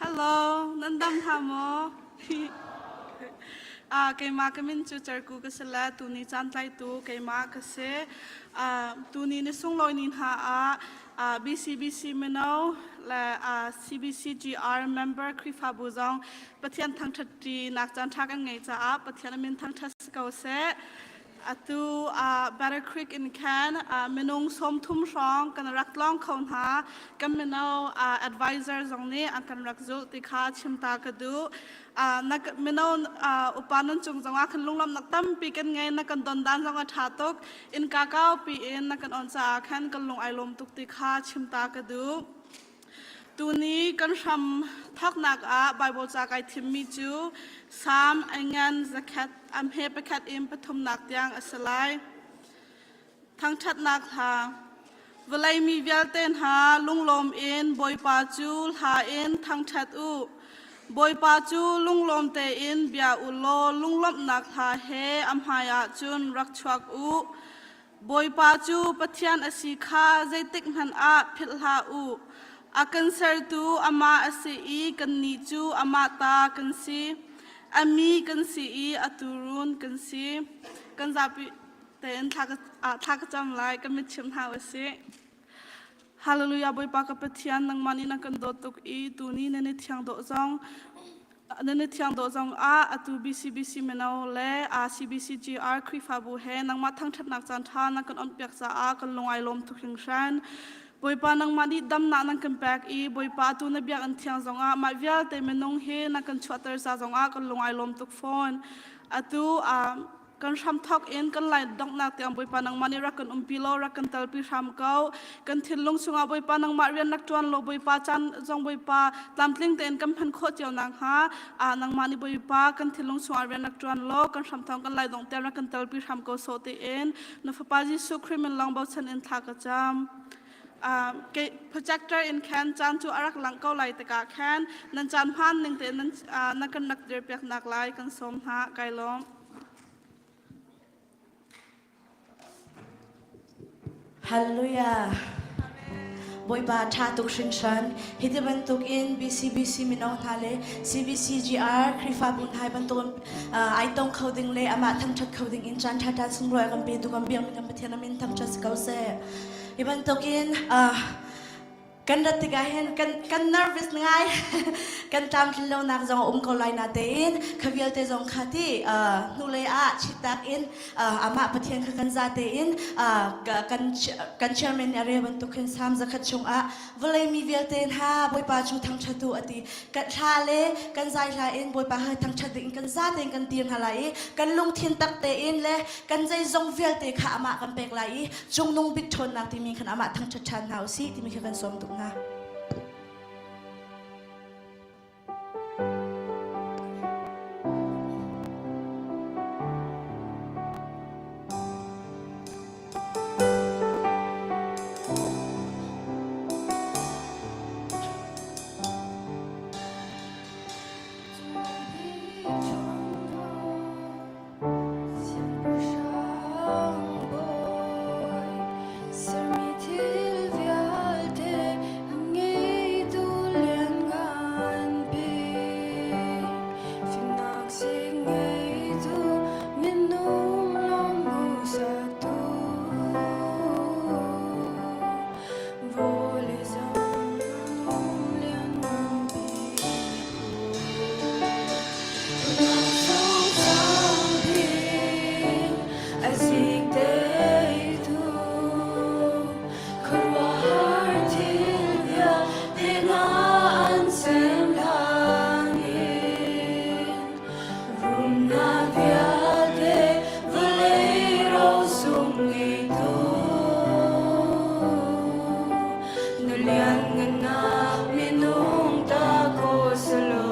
Hello, nan dam hna maw? Keimah ka min cu Cerku ka si le tuni caan tlaitu keimah ka si. Tuni ni sunglawi ni hna ah BCBC mino le CBCGR member Khrihfabu zong Pathian thangṭhat nak caan ṭha kan ngei caah Pathian a min thangṭhat si ko seh. Atu Battle Creek in khan minung 30 hrawng kan rak tlawng kho hna. Kan mino advisor zong nih an kan rak zulh ti kha chim ta ka duh. Na mino upa nun cung zongah khan lunglawmhnak tampi kan ngei. Na kan don dan zong a ṭha tuk. Innka kaupi in na kan on caah khan kan lung ai lawm tuk ti kha chim ta ka duh. Tuni kan hram thawknak ah Baibal ca kai thimmi cu Salm a ngan zakhat a hme pakhat in pathumnak tiang a si lai. Thangṭhatnak hla Vawlei mi vialte hna lunglawm in Bawipa cu hla in thangṭhat u. Bawipa cu lunglawm tein bia u law lunglawmhnak hla he a hmaiah cun rak chuak u. Bawipa cu Pathian a si kha zeitikhmanh ah philh hlah u. A kan sertu amah a si i kannih cu amah ta kan si. A mi kan si i a tuurun kan si. Kan zapi tein thla ka cam lai, ka mit chim hna u sih. Hallelujah Bawipa ka Pathian nangmah nih na kan dawt tuk i tuni nan i thiang dawh zong nan i thiang dawh zong ah atu BCBC mino le CBCGR Khrihfabu he nangmah thangṭhatnak caan ṭha na kan onhpiak caah kan lung ai lawm tuk hringhran. Bawipa nangmah nih damnak nan kan pek i Bawipa atu na biakinn thiang zongah mah vialte minung hi na kan chuahter ca zongah kan lung ai lawm tuk fawn. Atu kan hramthawk in kan lai donghnak tiang Bawipa nangmah nih rak kan umpi law rak kan talpi hram ko. Kan thinlung chungah Bawipa nangmah rian rak ṭuan law Bawipa caan zong Bawipa tlamtling tein kan hman khawh cio nakhnga nangmah nih Bawipa kan thinlung chungah rian rak ṭuan law kan hramthawk kan lai dongh tiang rak kan talpi hram ko sawh tiin na fapa Jesuh Khrih min lawng bochan in thla ka cam. Projector in khan caan cu a rak lang ko lai tikah khan nan caan hmaan ning tein nan kan rak dirpiak nak lai kan sawm hna. Kai lawm. Hallelujah. Bawipa ṭha tuk hringhran. Hi ti bantuk in BCBC mino hna le CBCGR Khrihfabu hna hi bantuk ai tong kho ding le amah thangṭhat kho ding in caan ṭha ṭha sunglawi a kan petu kan biakmi kan Pathian a min thangṭhat si ko seh. Hi bantuk in kan rat tikah hin kan kan nervous ngai kan tlamtlin lonak zong a um ko lai natein kha vialte zong kha ti hnulei ah chitak in amah Pathian kha kan za tein kan kan chairman nih a rel bantuk hin Psalm 100 chungah vawlei mi vialte hna Bawipa cu thangṭhat u a ti kan thla le kan zai hla in Bawipa ha thangṭhat ding kan za tein kan dir hna lai i kan lungthin tak tein le kan zeizong vialte kha amah kan pek lai i cungnung bik ṭhawnnak timi khan amah thangṭhat ṭhan hna u sih timi kha kan sawm tuk hna. Siangpahrang bawi, sermi thil vialte a ngeitu lianngan bik, fimnak sing ngeitu minung lawng hmuhsaktu, vawlei zong lianngan bik. Minung ta ko salo.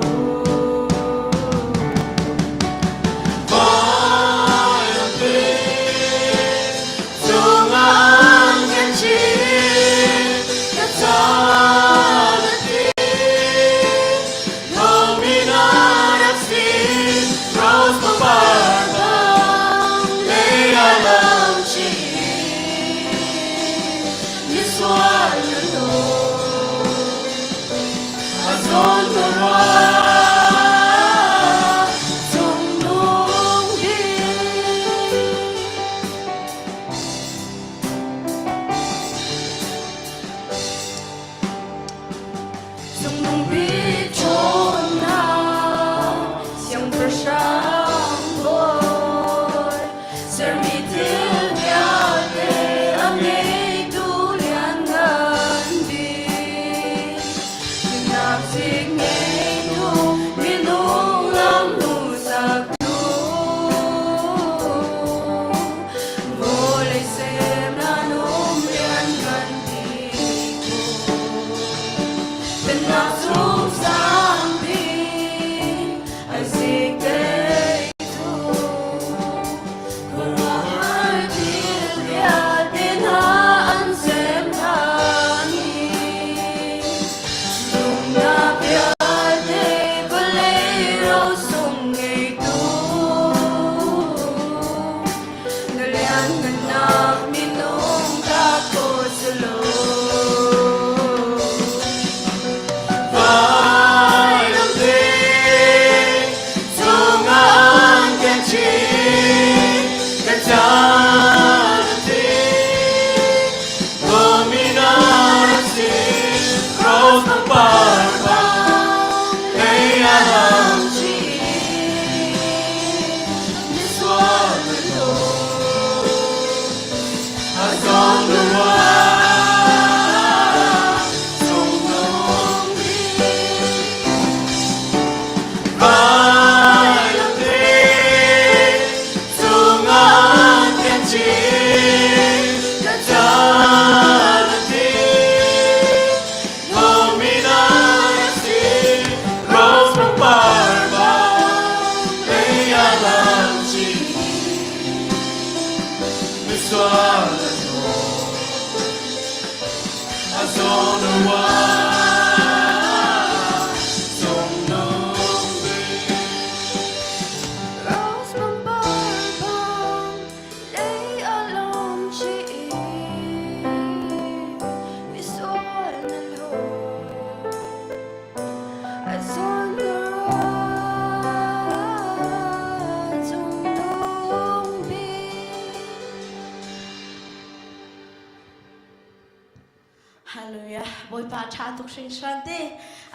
Hallelujah. Bawipa ṭha tuk hringhran te.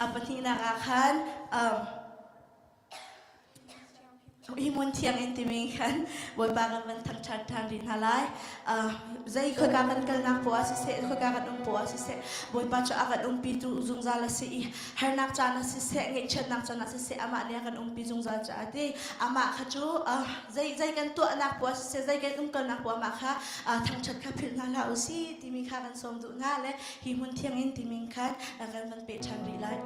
A pahnihnak ah khan hi hmun thiang in timi khan Bawipa kan van thangṭhat ṭhan rih hna lai. Zei khoika kan kalnak poah siseh, khoika kan um poah siseh, Bawipa cu a kan umpi tu zungzal a si i harnak caan ah siseh, ngaihchiatnak caan ah siseh, amah nih a kan umpi zungzal caah ti amah kha cu zei zei kan tuahnak poah siseh, zei kan umkalnak poah amah kha thangṭhat kha philh hna hlah u si timi kha kan sawm duh hna le hi hmun thiang in timi khan kan van peh ṭhan rih lai.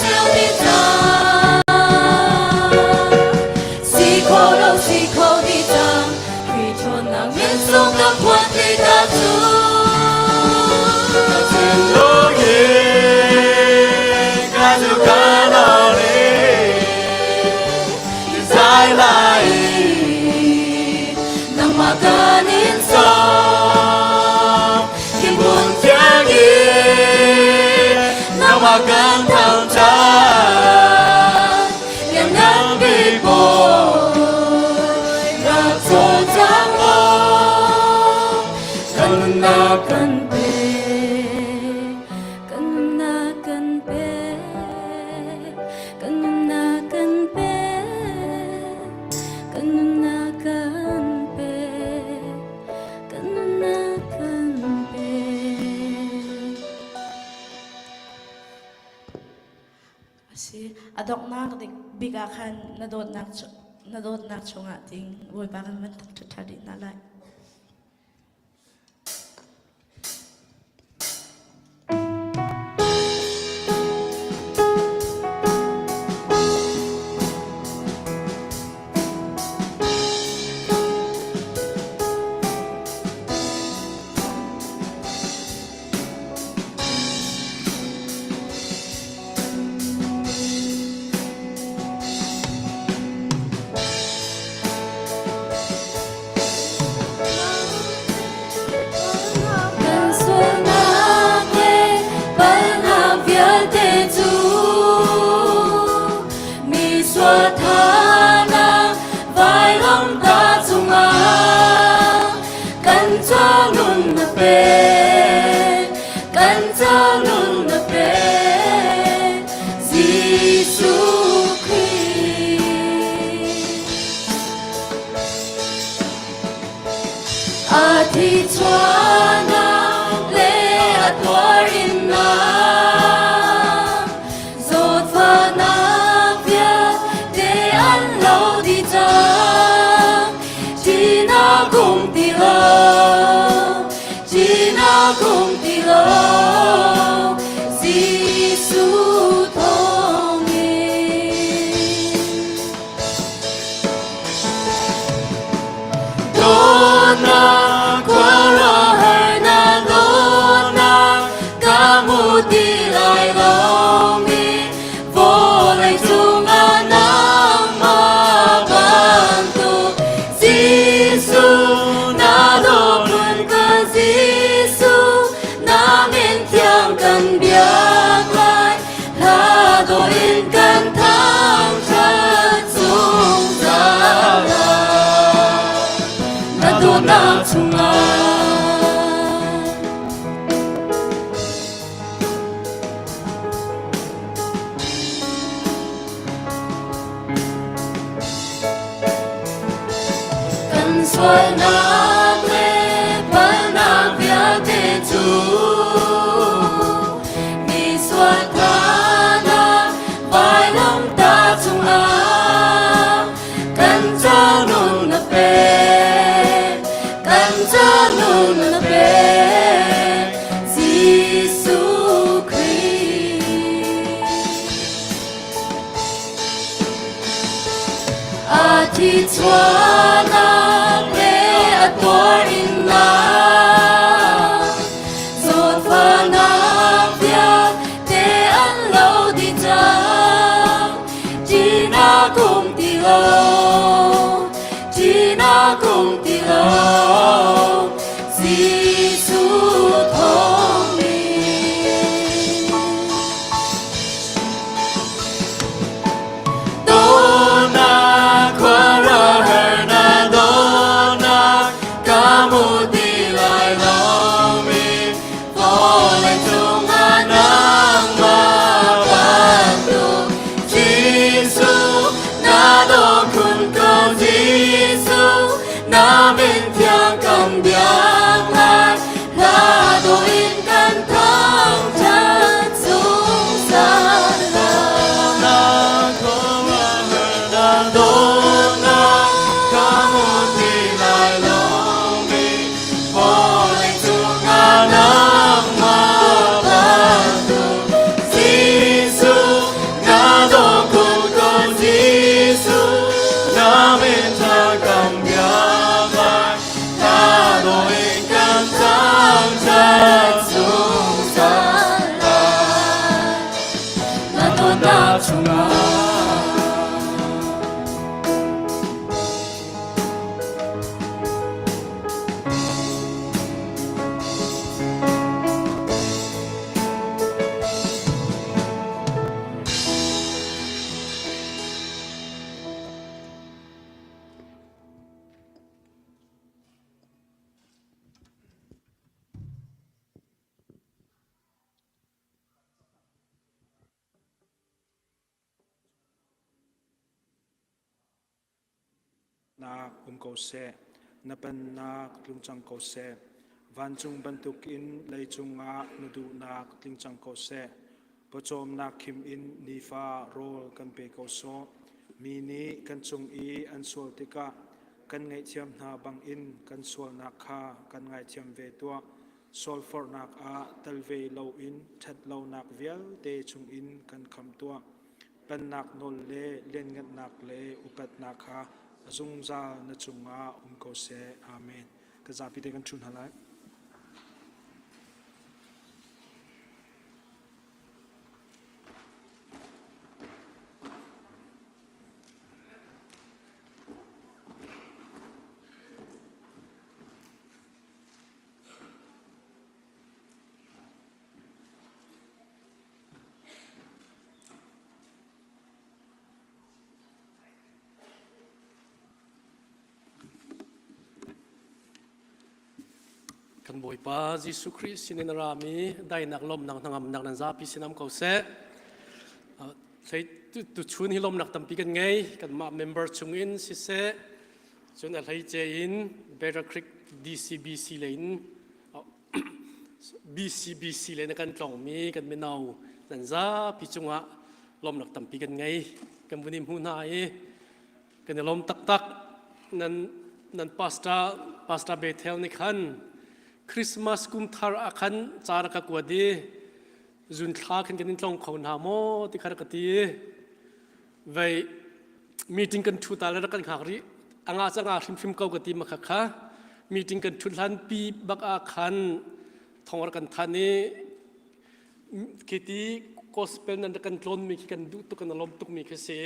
cheu ni cang. Si kho lo si kho ni cang, Khrih ṭhawnnak min sung ka phuan ti ta cu. Thinlung in ka cu ka nawl i zai lai. Nangmah kan in Sawm thinhun thiang in nangmah kan thangṭhat. Lianngan bik Bawi rak cawlcang law kan nunnak kan pe, kan nunnak kan pe, kan nunnak kan pe, kan nunnak kan pe, kan nunnak kan pe. Asi. A donghnak bik ah khan na dawtnak na dawtnak chungah ting Bawipa kan van thangṭhat ṭha dih hna lai. Kan sualnak le palhnak vialte cu mi sualthanak vailamtah cungah kan ca nun na pek, kan ca nun na pek, Jesuh Khrih. A thi chuahnak le a tuarinnak zawtfahnak vialte an lo dih cang. Ṭihnak um ti lo, ṭihnak um ti lo, Jesuh thawngin. Dawtnak khuaruahharnak dawtnak ka hmu ti lai lomi vawlei cungah nangmah bantuk Jesuh na dawt ka Jesuh na min thiang kan biak lai hla dawh in kan thangṭhat zungzal lai Na dawtnak chungah. Kan sualnak le palhnak vialte cu mi sual thanak vailamtah cungah kan ca nun na pek, kan ca nun na pek, Jesuh Khrih. A thi chuahnak le a tuarinnak zawtfahnak vialte an lo dih cang. Ṭihnak um ti lo, ṭihnak um ti lo, Jesuh thawngin. Dawtnak khuaruahharnak dawtnak ka hmu ti lai lomi vawlei cungah nangmah bantuk Jesuh na daw khun ko Jesuh na min thiang. Nak um ko seh, na pennak tlung cang ko seh. Vancung bantukin leicung ah na duhnak tling cang ko seh. Pawcawmnak khim in nifa rawl kan pe ko sawh. Mi nih kan cung i an sual tikah kan ngaihthiam hna bangin kan sualnak kha kan ngaithiam ve tuah. Sualforhnak ah tel ve loin ṭhatlonak vialte chungin kan khamh tuah. Pennak nawl le lianngannak le upatnak kha a zungzal na cungah um ko seh. Amen. Ka zapi te kan ṭhu hna lai. Kan Bawipa Jesuh Khrih sinin a rami dainak lawmnak hnangamnak nan zapi sinam ko seh. Thei tuchun hi lawmnak tampi kan ngei. Kanmah member chungin siseh, cun a hleice in Better Creek DCBC lei in BCBC le na kan tlawngmi kan mino nan zapi cungah lawmnak tampi kan ngei. Kan vun i hmu hna i kan i lawm taktak. Nan nan pastor Pastor Bethel nih khan Christmas kum thar ah khan ca rak ka kuat i zun thla khan kan in tlong kho hna maw ti kha rak ka ti i vei meeting kan ṭhu ta le rak kan hngak rih anga cu anga hrimhrim ko ka ti ma kha kha meeting kan ṭhut hlan pi bak ah khan thong rak kan than i khiti gospel nan rak kan tlawn mi khi kan duh tuk kan lawm tuk mi khi si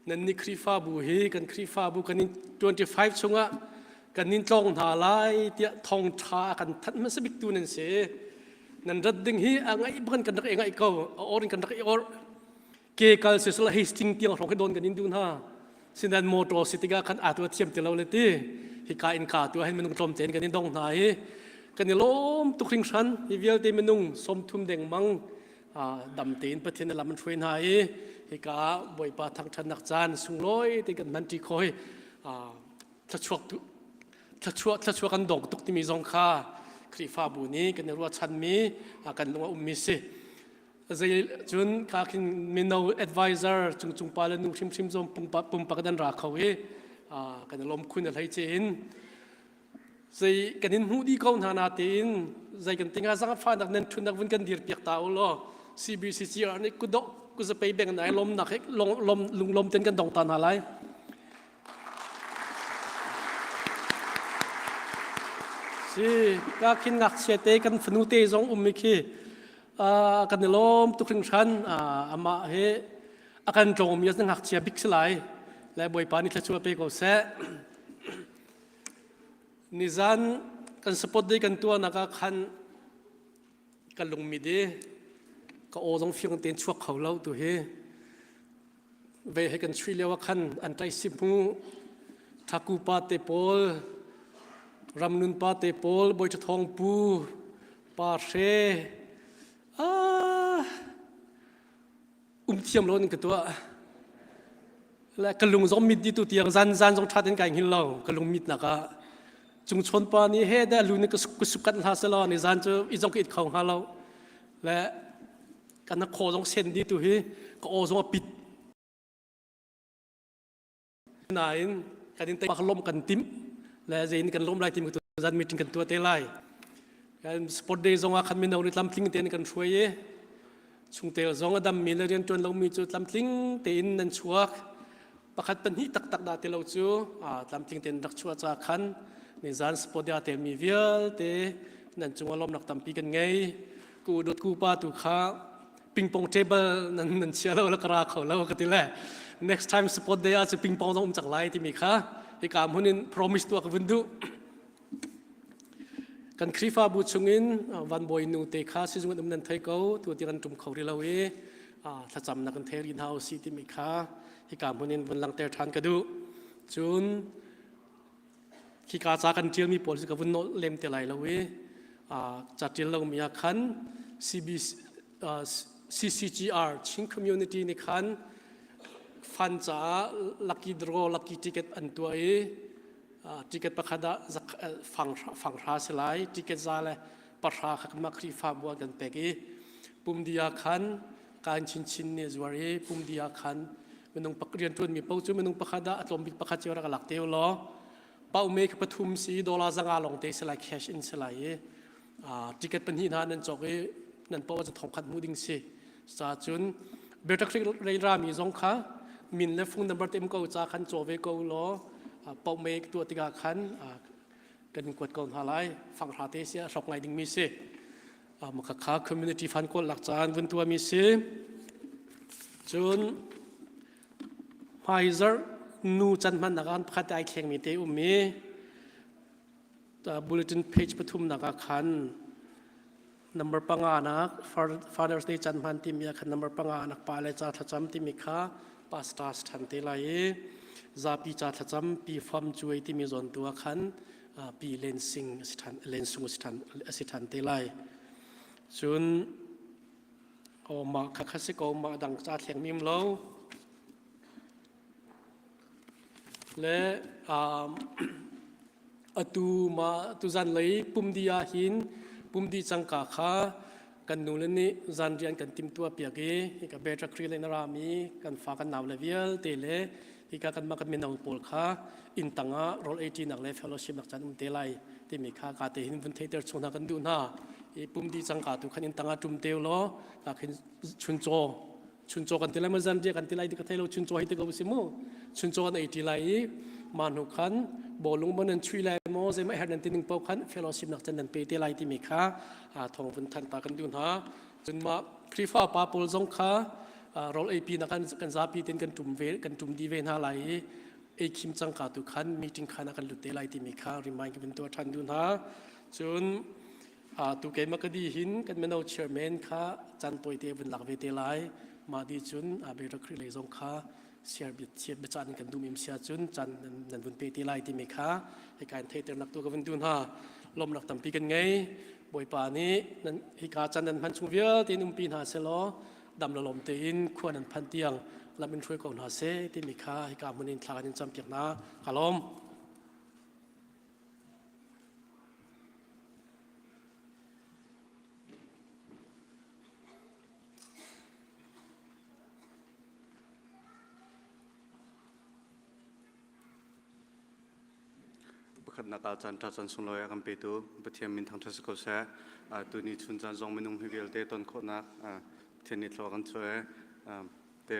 nan ni Khrihfabu hi kan Khrihfabu kan in 25 chungah kan in tlawng hna lai tiah thong ṭha kan thanh hmasa bik tu nan si nan rat ding hi a ngaih bak kan rak i ngaih ko a or in kan rak i or ke kal sisala Hastings tiang hrawng khi don kan in duh hna sinan motor si tikah khan aa tu thiam ti lo le ti hika in ka tu hin minung tlawm tein kan in dong hna i kan i lawm tuk hringhran hi vialte minung 30 dengmang dam tein Pathian lam an hruai hna i hika Bawipa thangṭhatnak caan sunglawi te kan hman ṭi khoi thluachuak thluachuah thluachuah kan dong tuk timi zong kha Khrihfabu nih kan i ruahchanmi kan lung a ummi si Zei cun ka khin mino advisor cungcung pa le nu hrimhrim zong pumpak pumpak dan ra kho i kan i lawm khun a hlei ce in zei kan in hmuh dih ko hna na tein zei kan tinga zang fa nak nan thun nak vun kan dir piak ta u law CBCC nih kudok kuzapei beng nai lom nak he lom lom lunglom ten kan dong ta hna lai Si ka khin ngakchia te kan fanu te zong um mi khi kan i lawm tuk hringhran amah hi a kan tlawngmi a ngakchia bik si lai le Bawipa nih thluachuah pe ko seh. Nizan kan support day kan tuahnak ah khan ka lungmit i ka aw zong fiang tein chuak kho lo tu hi ve he kan chui lio ah khan an ṭaisi hmu Thaku pa te pawl Ramnun pa te pawl Bawi Thawng Pu Pa Hre ah um thiam lo in ka tuah le ka lung zong mit di tu tiang zan zan zong ṭha tein kai hngil lo ka lung mit nak ah cungchawn pa nih he da lu nih ka suk kat hla selaw ni zan cu i zong ka it kho hnga lo le kan khaw zong sen di tu hi ka aw zong a pit nain kan in pak lom kan tim le zein kan lom lai tim tu zan meeting kan tua te lai kan sport day zong ah khan mino ni tlamtling tein kan hruai i chungtel zong a dam mi le rian tuan lo mi cu tlamtling tein nan chuak pakhat pahnih taktak dah ti lo cu tlamtling tein rak chuah ca khan nizan sport day tel mi vialte nan cungah lawmnak tampi kan ngei ku dot ku pa tu kha ping pong table nan nan chia lo la kara kho lo ka ti le next time sport day ah cu ping pong zong um cak lai timi kha hika hmun in promise tu ka vun duh Kan Khrihfabu chungin van bawi nu te kha sizung in um nan thei ko tu ti kan tum kho ri lo i thlacamnak kan thei ri hna usih timi kha hika hmun in vun langhter ṭhan ka duh. Cun khika ca kan ṭialmi pawl cu ka vun nolh lem te lai lo i ca ṭial lomi ah khan CB, CCGR Chin Community nih khan Fund caah lucky draw, lucky ticket an tuah i ticket pakhat ah fang hra si lai. Ticket za le pahra kha kanmah Khrihfabu ah kan pek i pumdi ah khan kaan chinchin nih zuar i pumdi ah khan minung rianṭuanmi paoh cu minung pakhat ah a tlawm bik pakhat cio rak lak te u law paume kha pathum si dollar zanga lawng te si lai cash in si lai i ticket pahnih hna nan cawk i nan paoh cu thong khat hmuh ding si ca cun biatak rei rami zong kha min le phone number te um ko ca khan caw ve ko law paume tuah tikah khan kan in kuat ko hna lai fanghra te si a hrok ngai dingmi si makha community fund kawl lak caan vun tuami si cun hmaizarh nu can hmannak ah pakhat ai thlengmi te um i bulletin page pathumnak ah khan number panga nak Father's Day can hman timi ah khan number panga nak pa le ca thlacam timi kha pastors than te lai i zapi ca thlacam pi fam cuai timi zawn tu ah khan pi len sing asi than len sung asi than asi than te lai cun o mah kha kha si ko mah dang ca thleng mim lo Le atu ma tuzan lei pumdi ah hin pumdi cangka kha kan nule nih zanrian kan timtuah piak i hika Betra Kri le na rami kan fa kan nau le vialte le hika kanmah kan mino pawl kha inn tangah rawl ei ṭinak le fellowship nak caan um te lai timi kha ka te hin vun theiter chung hna kan duh hna i pumdi cangka tu khan inn tangah ṭum te law ka khin chuncaw chuncaw kan ti lai ma zanriah kan ti lai ti ka thei lo chuncaw hi ti ko si mu chuncaw kan ei ti lai i ma hnu khan bawlung mon nan chui lai maw zeimah her nan ti ning paoh khan fellowship nak chan nan pe te lai timi kha thong vun than ta kan duh hna cun ma Khrihfa pa pawl zong kha rol eipi na kan kan zapi ten kan tum ve kan tum di ve hna lai i ei khim cangka tu khan meeting khan kan lut te lai timi kha remind ka vun tuah than duh hna cun Tu keimah ka di hin kan mino chairman kha caan tawite vun lak ve te lai. Mah di cun Beira Khrih lei zong kha siar biachiat biacah in kan dum im sia cun caan nan vun pe te lai timi kha hika in theihternak tu ka vun duh hna. Lawmnak tampi kan ngei. Bawipa nih nan hika caan nan hman chung vialte in umpi hna selaw dam le lawm tein khua nan phanh tiang lam in hruai ko hna seh timi kha hika hmun in thla kan in campiak hna. Ka lawm. Pakhatnak ah caan ṭha caan sunglawi a kan petu Pathian min thangṭhat si ko seh. Tuni chun caan zong minung hi vialte ton khawhnak Pathian nih thlua kan chuah te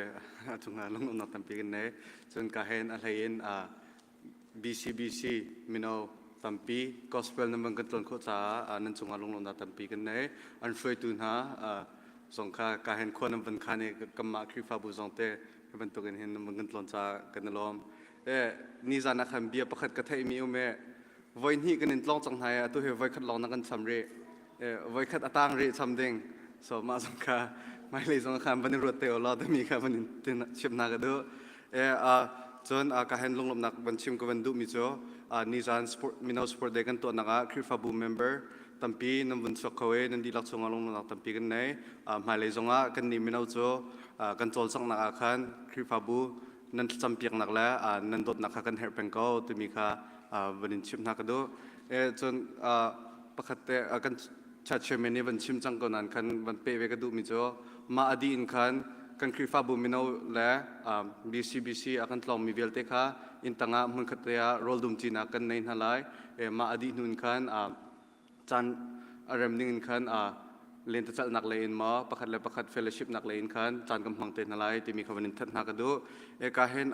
a cungah lunglawmhnak tampi kan nei. Cun ka hen a hlei in BCBC mino tampi gospel nan van kan tlawn khawh caah nan cungah lunglawmhnak tampi kan nei. An hruaitu hna zong kha ka hen khua nan van khan i kanmah Khrihfabu zong te hi bantukin hin nan van kan tlawn caah kan i lawm. E nizan ah khan bia pakhat ka theihmi um e voi hnih kan in tlawng cang hna i atu hi voi khat lawng na kan cham rih. E voi khat a tang rih cham ding. So mah zong kha hmailei zong khan van i ruat te u law timi kha van in chim hna ka duh. E cun ka hen lunglawmhnak van chim ka van duhmi cu nizan sport mino sport day kan tuahnak ah Khrihfabu member tampi nan vun chuak kho i nan dihlak chungah lunglawmhnak tampi kan nei. Hmailei zongah kan nih mino cu kan cawlcanghnak ah khan Khrihfabu nan thlacampiaknak le nan dawtnak kha kan herh peng ko timi kha van in chimh hna ka duh. E, cun pakhat te kan church chairman nih van chim cang ko nain khan van peh ve ka duhmi cu mah a dih in khan kan Khrihfabu mino le BCBC a kan tlawngmi vialte kha inn tangah hmunkhat te ah rawl dumcinak kan nei hna lai. E, mah a dih hnu in khan caan a rem ning in khan lentecelhnak lei in maw pakhat le pakhat fellowship nak lei in khan caan kan hmang te hna lai timi kha van in that hna ka duh. Eka hin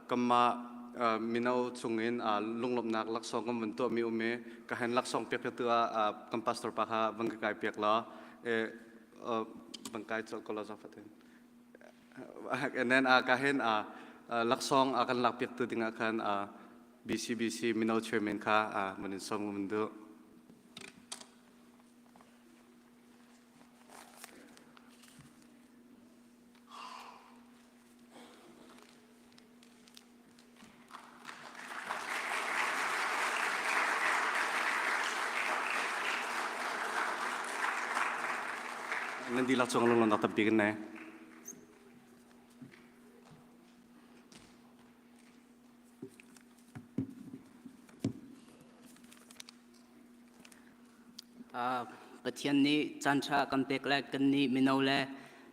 kanmah mino chungin lunglawmhnak laksawng kan van tuahmi um i ka hen laksawng piak tu ah kan pastor pa kha van ka kai piak law van kai colh ko law zaangfah and then ka hen laksawng kan lak piak tu dingah khan BCBC mino chairman kha van in sawm van duh. Nan dihlak cung lunglawmhnak tampi kan nei. Pathian nih caan ṭha a kan pek le kannih mino le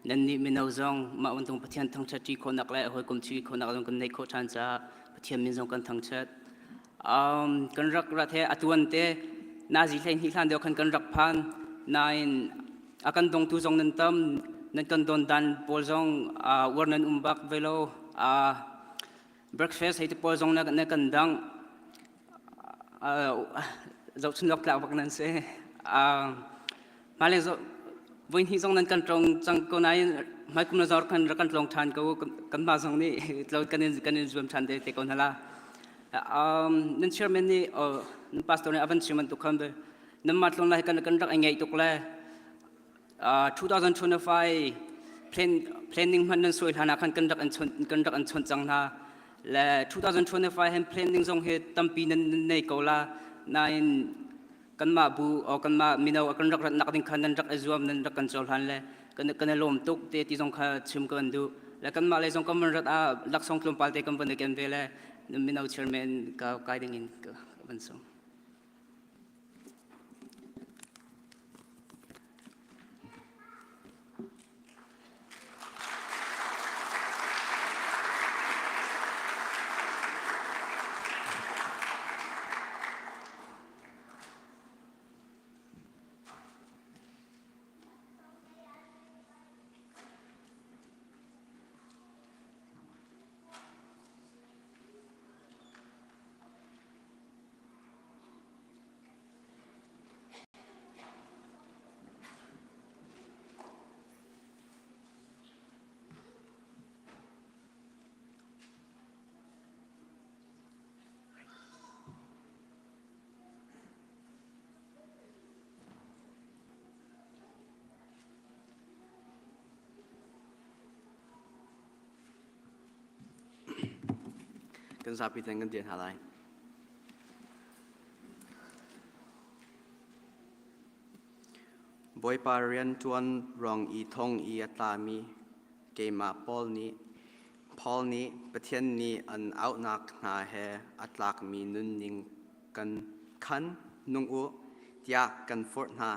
nannih mino zong mah bantuk Pathian thangṭhat ṭi khawhnak le hawikom ṭi khawhnak zong kan neih khawh ṭhan caah Pathian min zong kan thangṭhat. Kan rak rat he atuan te nazi 12 hlan deuh khan kan rak phan nain a kan dongtu zong nan tam nan kan don dan pawl zong uar nan um bak ve lo breakfast hei ti pawl zong na kan dang zohchun lok tlak bak nan si hmailei voi hnih zong nan kan tlong cang ko nain hmaikum na zor khan rak kan tlong ṭhan ko kanmah zong nih kan in kan in zuam ṭhan te te ko hna la nan chairman nih nan pastor nih a van chim bantuk khan nanmah tlong lai kan kan rak i ngeih tuk le 2025 plan planning hman nan suai hlan ah khan kan rak an chawnh kan rak an chawnh cang hna le 2025 hen planning zong hi tampi nan nei ko la nain kanmah bu o kanmah mino kan rak rat nak ding khan nan rak i zuam nan rak kan cohlan le kan kan i lawm tuk te ti zong kha chim ka van duh le kanmah lei zong kan van rat ah laksawng tlawmpal te kan van i ken ve le mino chairman ka kai ding in ka van sung. Kan zapi ten kan dir hna lai. Bawipa rianṭuan ruang i thong i a tlami keimah Paul nih Paul nih Pathian nih an auhnak hna he a tlakmi nunning kan khan nung u tiah kan forh hna.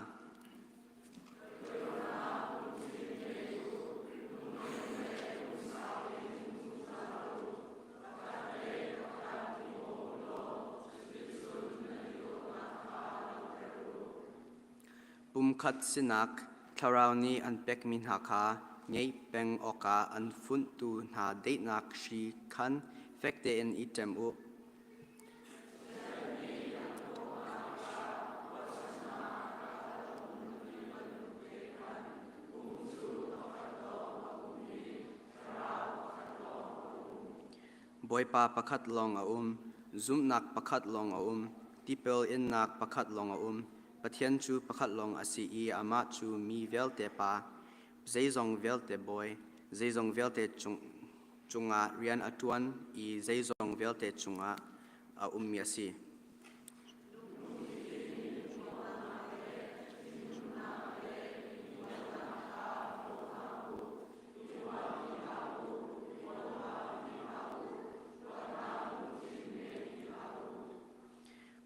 Pumkhat sinak thlarau nih an pekmi hna kha ngeih peng awkah an funhtu hna daihnak hri khan fek tein i ṭem u. Bawipa pakhat lawng a um, zumhnak pakhat lawng a um, tipil innak pakhat lawng a um, Pathian cu pakhat lawng a si i amah cu mi vialte Pa, zeizong vialte Bawi, zeizong vialte cungah rian a ṭuan i zeizong vialte cungah a ummi a si.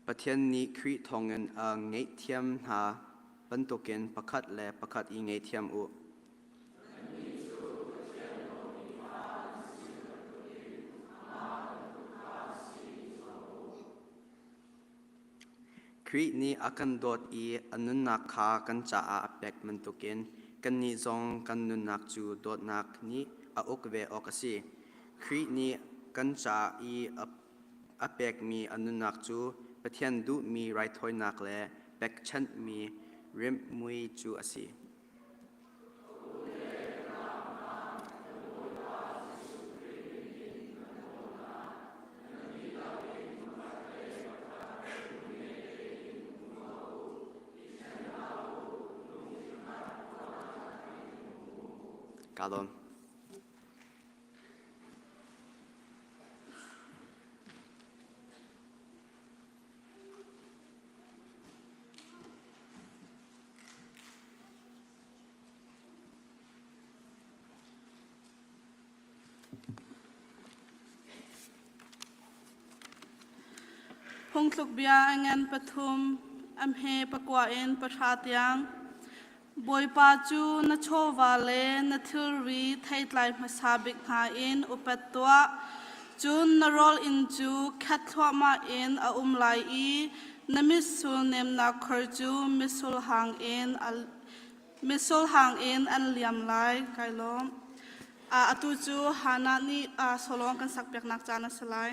Pathian nih Khrih thawngin a ngaihthiam hna bantukin pakhat le pakhat i ngaihthiam u. Khrih nih a kan dawt i a nunnak kha kan caah a pek bantukin kannih zong kan nunnak cu dawtnak nih a uk ve awk a si. Khrih nih kan ca i a pekmi a nunnak cu Pathian duhmi raithawinak le pekchanhmi rimhmui cu a si. Kaa lawm. Phungthluk bia a ngan pathum, a hme pakua in pahra tiang. Bawipa cu na chawva le na thilri theitlai hmasa bik hna in upat tuah. Cun na rawl inn cu khat thluahmah in a um lai i na mitsur nemnak khor cu mitsur hang in a mitsur hang in an liam lai. Kai lawm. Atu cu Hannah nih Solomon kan sakpiaknak caan a si lai.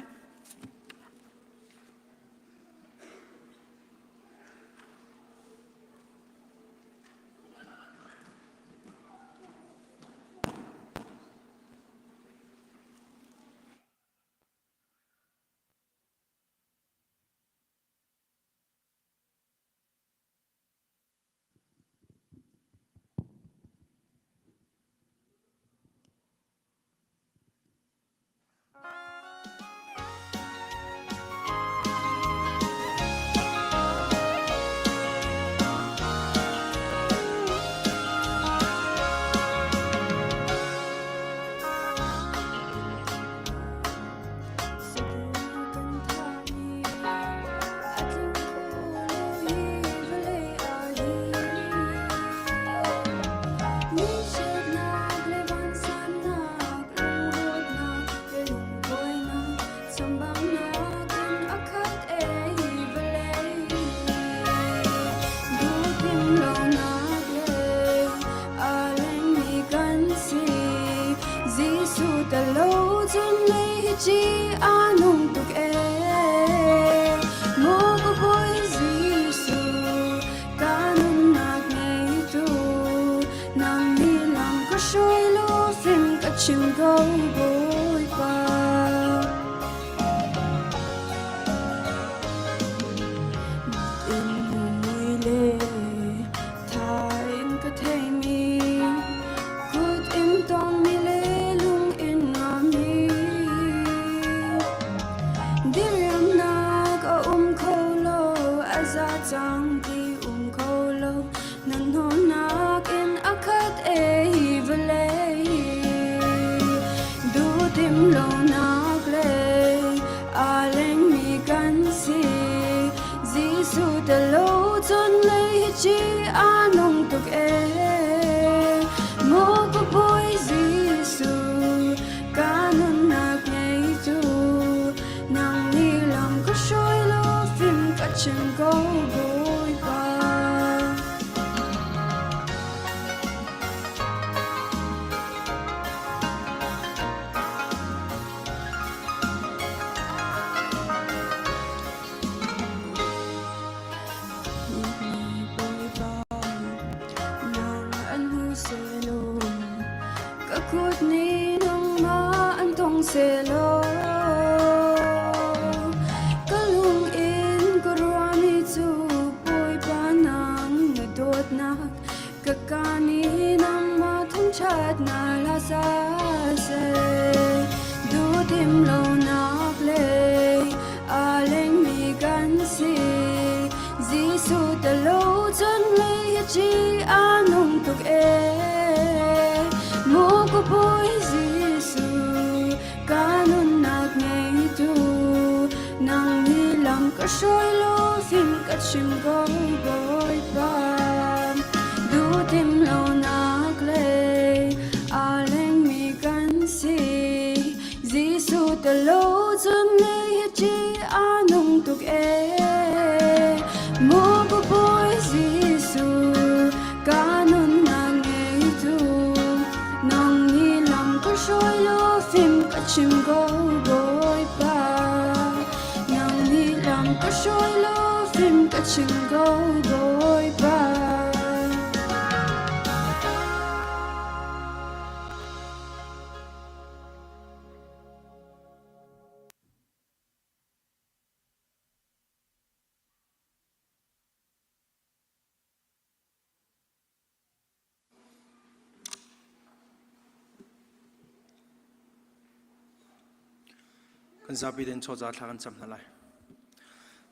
Kan zapi den chawza thla kan cam hna lai.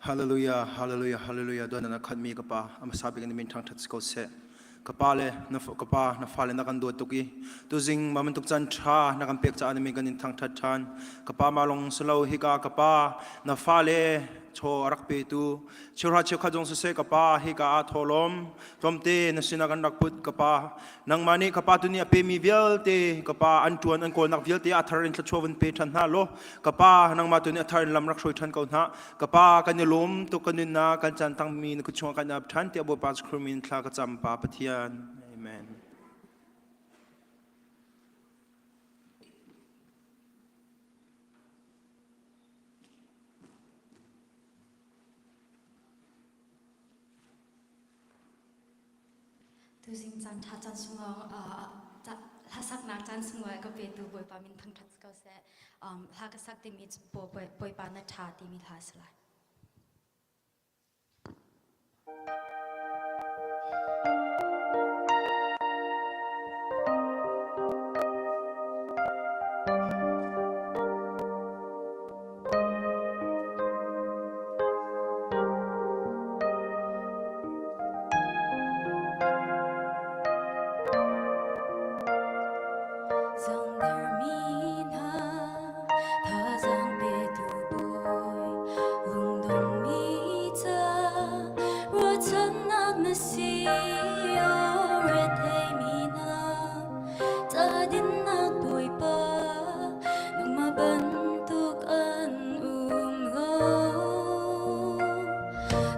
Hallelujah, hallelujah, hallelujah. Doan na khat mi ka pa amasa bik in min thang that ko se. Ka pa le na ka pa na fa le na kan dawt tuk i tuzing ma bantuk caan tha na kan pek caah na min kan in thangthat than. Ka pa ma long salo hika ka pa na fa le. Chaw a rak petu cheuhra cheukhat zong siseh ka pa hika ah thawhlawm tlawmte na sinah kan rak put ka pa. Nangmah nih ka pa tuni a pemi vialte ka pa an ṭuan an kawlnak vialte a thar in thluachuah vun pe ṭhan hna law ka pa nangmah tuni a thar in lam rak hruai ṭhan ko hna. Ka pa kan i lawm tuk kan nunnak kan caan tangmi na kut chungah kan ap ṭhan tiah Bawipa Jesuh min thla ka cam pa Pathian. Amen. Tuzing caan ṭha caan sunglawi hlasaknak caan sunglawi ka petu Bawipa min thangṭhat ko seh. Hla ka sak timi Bawipa na ṭha timi hla a si lai. Zangdermi hna thazaang petu bawi lungdongmi ca ruahchannak na si aw retheimi hna ca dinnak Bawipa nangmah bantuk an um lo.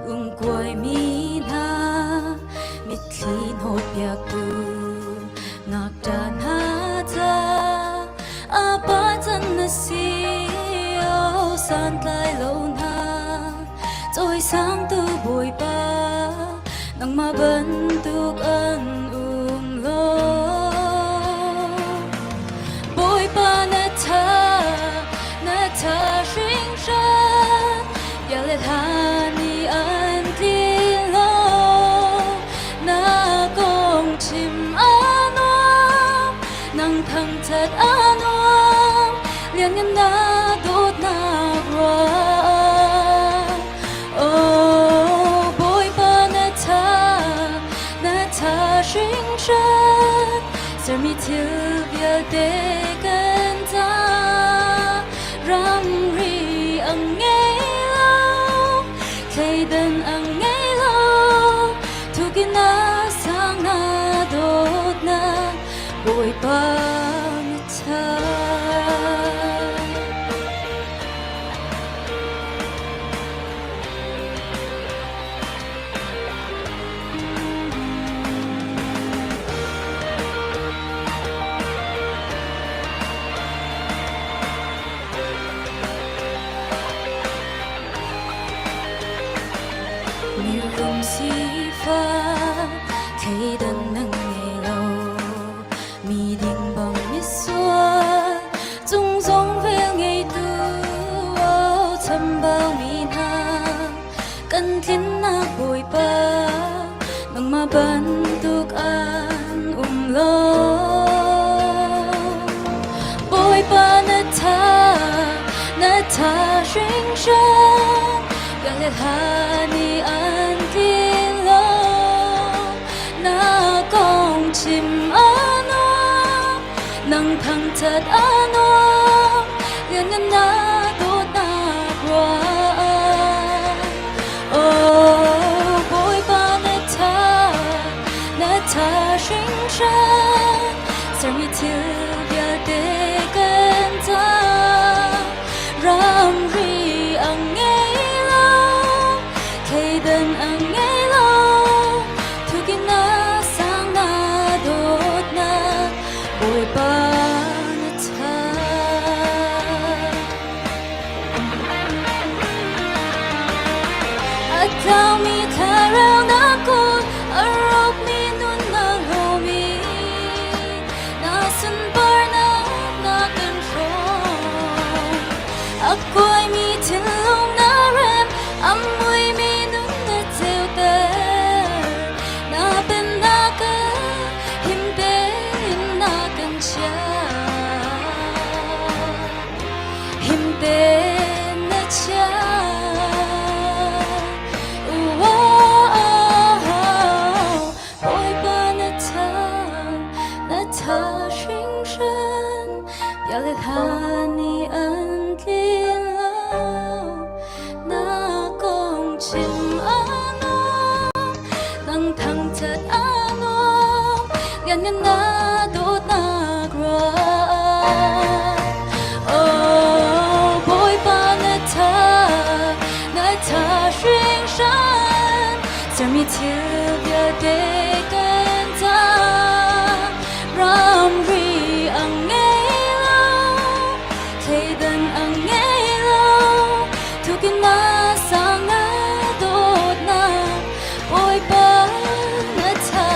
Lungkuaimi hna mitthli hnawhpiaktu ngakṭah hna ca a pa can na si o santlai lo hna cawisangtu Bawipa nangmah bantuk an um lo. Bawipa na ṭha, na ṭha hringhran, bia le hla nih an tlin lo. Na kong chim a nuam, nang thangṭhat a nuam, lianngan na dawtnak ruah. Oh, Bawipa na ṭha, na ṭha hringhran, sermi thil vialte kan ca ramri ang ngei lo thleidan ang ngei lo thukina sang na dawtnak Bawipa na ṭha. Mirum sifak thleidan na ngei lo mi ding bang misual cung zong vel ngeitu chambau mi hna kan tlinnak Bawipa nangmah bantuk an um lo. Bawipa na tha, na tha hringhran, bia le hla nih an tlin lo. Na kong chim a nuam, nang thangṭhat a nuam, lianngan na dawtnak ruah. Oh, Bawipa na ṭha, na ṭha hringhran, sermi thil vialte kan ca. Ramri ang ngei lo, thleidan ang ngei lo, thukin na sang na dawtnak, Bawipa na ṭha. A tlaumi thlarau na kut, a rawkmi nunnak hlawmi, na sunparnak na kan hrawm. A kuaimi thinlung na rem, a muimi nun na ceuter. Na pennak ah him tein na kan chiah. Him tein na chiah. Lianngan na dawtnak ruah. Oh, Bawipa na tha, na tha hringhran. Sermi thil vialte kan ca. Ramri ang ngei lo, thleidan ang ngei lo. Tukin na sang na dawtnak, Bawipa na tha.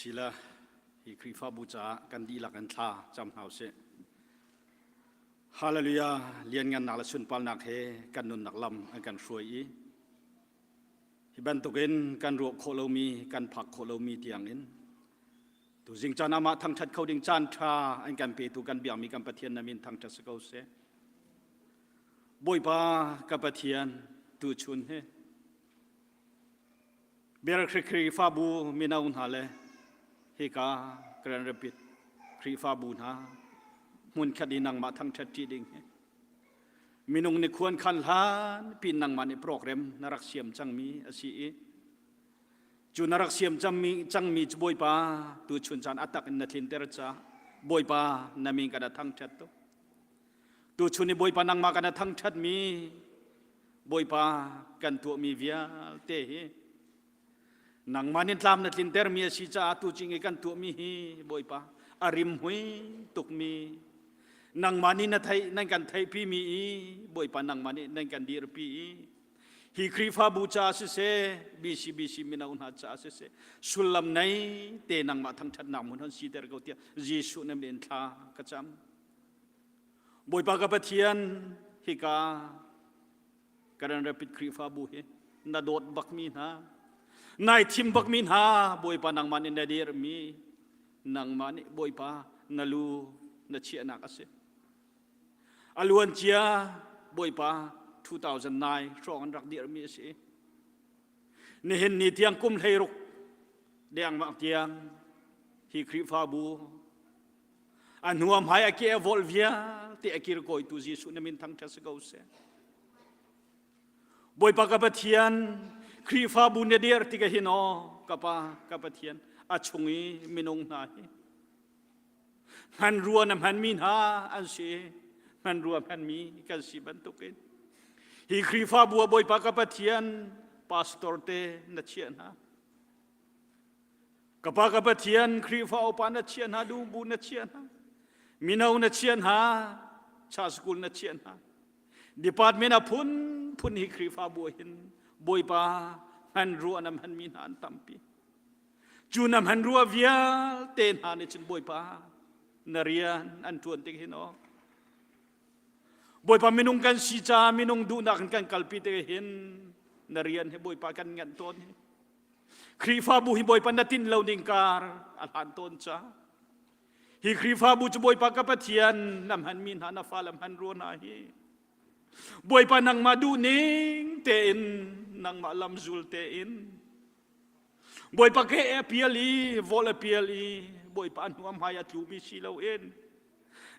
Sila hi Khrihfabu caah kan dihlak in thla cam hna usih. Hallelujah! Lianngannak le sunparnak he kan nunnak lam an kan hruai i hi bantukin kan ruah khawh lomi, kan phak khawh lomi tiangin tuzing caan amah thangṭhat kho ding caan ṭha an kan petu kan biakmi kan Pathian na min thangṭhat si ko seh. Bawipa ka Pathian tuchun hi Bear Creek Khrihfabu mino hna le hika Grand Rapids Khrihfabu hna hmunkhat i nangmah thangṭhat ṭi ding hi minung nih khuan khan hlan pin nangmah nih program na rak siam cangmi a si i cu na rak siam cangmi cangmi cu Bawipa tu chun caan a tak in na tlinter ca Bawipa na min kan a thangṭhat tuk tu chun i Bawipa nangmah kan a thangṭhat mi Bawipa kan tuahmi vialte hi nangmah nih tlam na tlintermi a si caah tucing i kan tuahmi hi Bawipa a rimhmui tukmi nangmah nih na theih nan kan theihpimi i Bawipa nangmah nih nan kan dirpi i hi Khrihfabu caah siseh BCBC mino hna caah siseh sullam nei te nangmah thangṭhatnak hmun hon siter ko tiah Jesuh na min thla ka cam. Bawipa ka Pathian hika Karen Rapid Khrihfabu hi na dawt bakmi hna nai thim bakmi hna Bawipa nangmah nih na dirmi nangmah nih Bawipa na lu na chiahnak a si a luan cia Bawipa 2009 hrawng an rak dirmi a si nihin ni tiang kum 16 dengmang tiang hi Khrihfabu A hnu a hmai a ke a volh vialte a kirkawitu Jesuh na min thangṭhat si ko seh. Bawipa ka Pathian, Khrihfabu na dir tik hin aw ka pa ka Pathian a chung i minung hna hi hmanrua na hmanmi hna an si hmanrua hmanmi kan si bantukin hi Khrihfabu ah Bawipa ka Pathian pastor te na chiah hna Ka pa ka Pathian Khrihfa upa na chiah hna duhbu na chiah hna mino na chiah hna cha school na chiah hna department a phun phun hi Khrihfabu hin Bawipa hman rua na hmanmi hna an tampi cu na hman rua vialte hna nih cun Bawipa na rian an ṭuan tik hin aw Bawipa minung kan si ca minung duhnak in kan kalpi tik hin na rian hi Bawipa kan nganh tawn hi Khrihfabu hi Bawipa na tin lo ning kar a hlan tawn ca. Hi Khrihfabu cu Bawipa ka Pathian na hmanmi hna na fale hman rua hna hi. Bawipa nangmah duh ning tein nangmah lamzul tein Bawipa ke a pial i vol a pial i Bawipa a hnuam hmai a tlumi si loin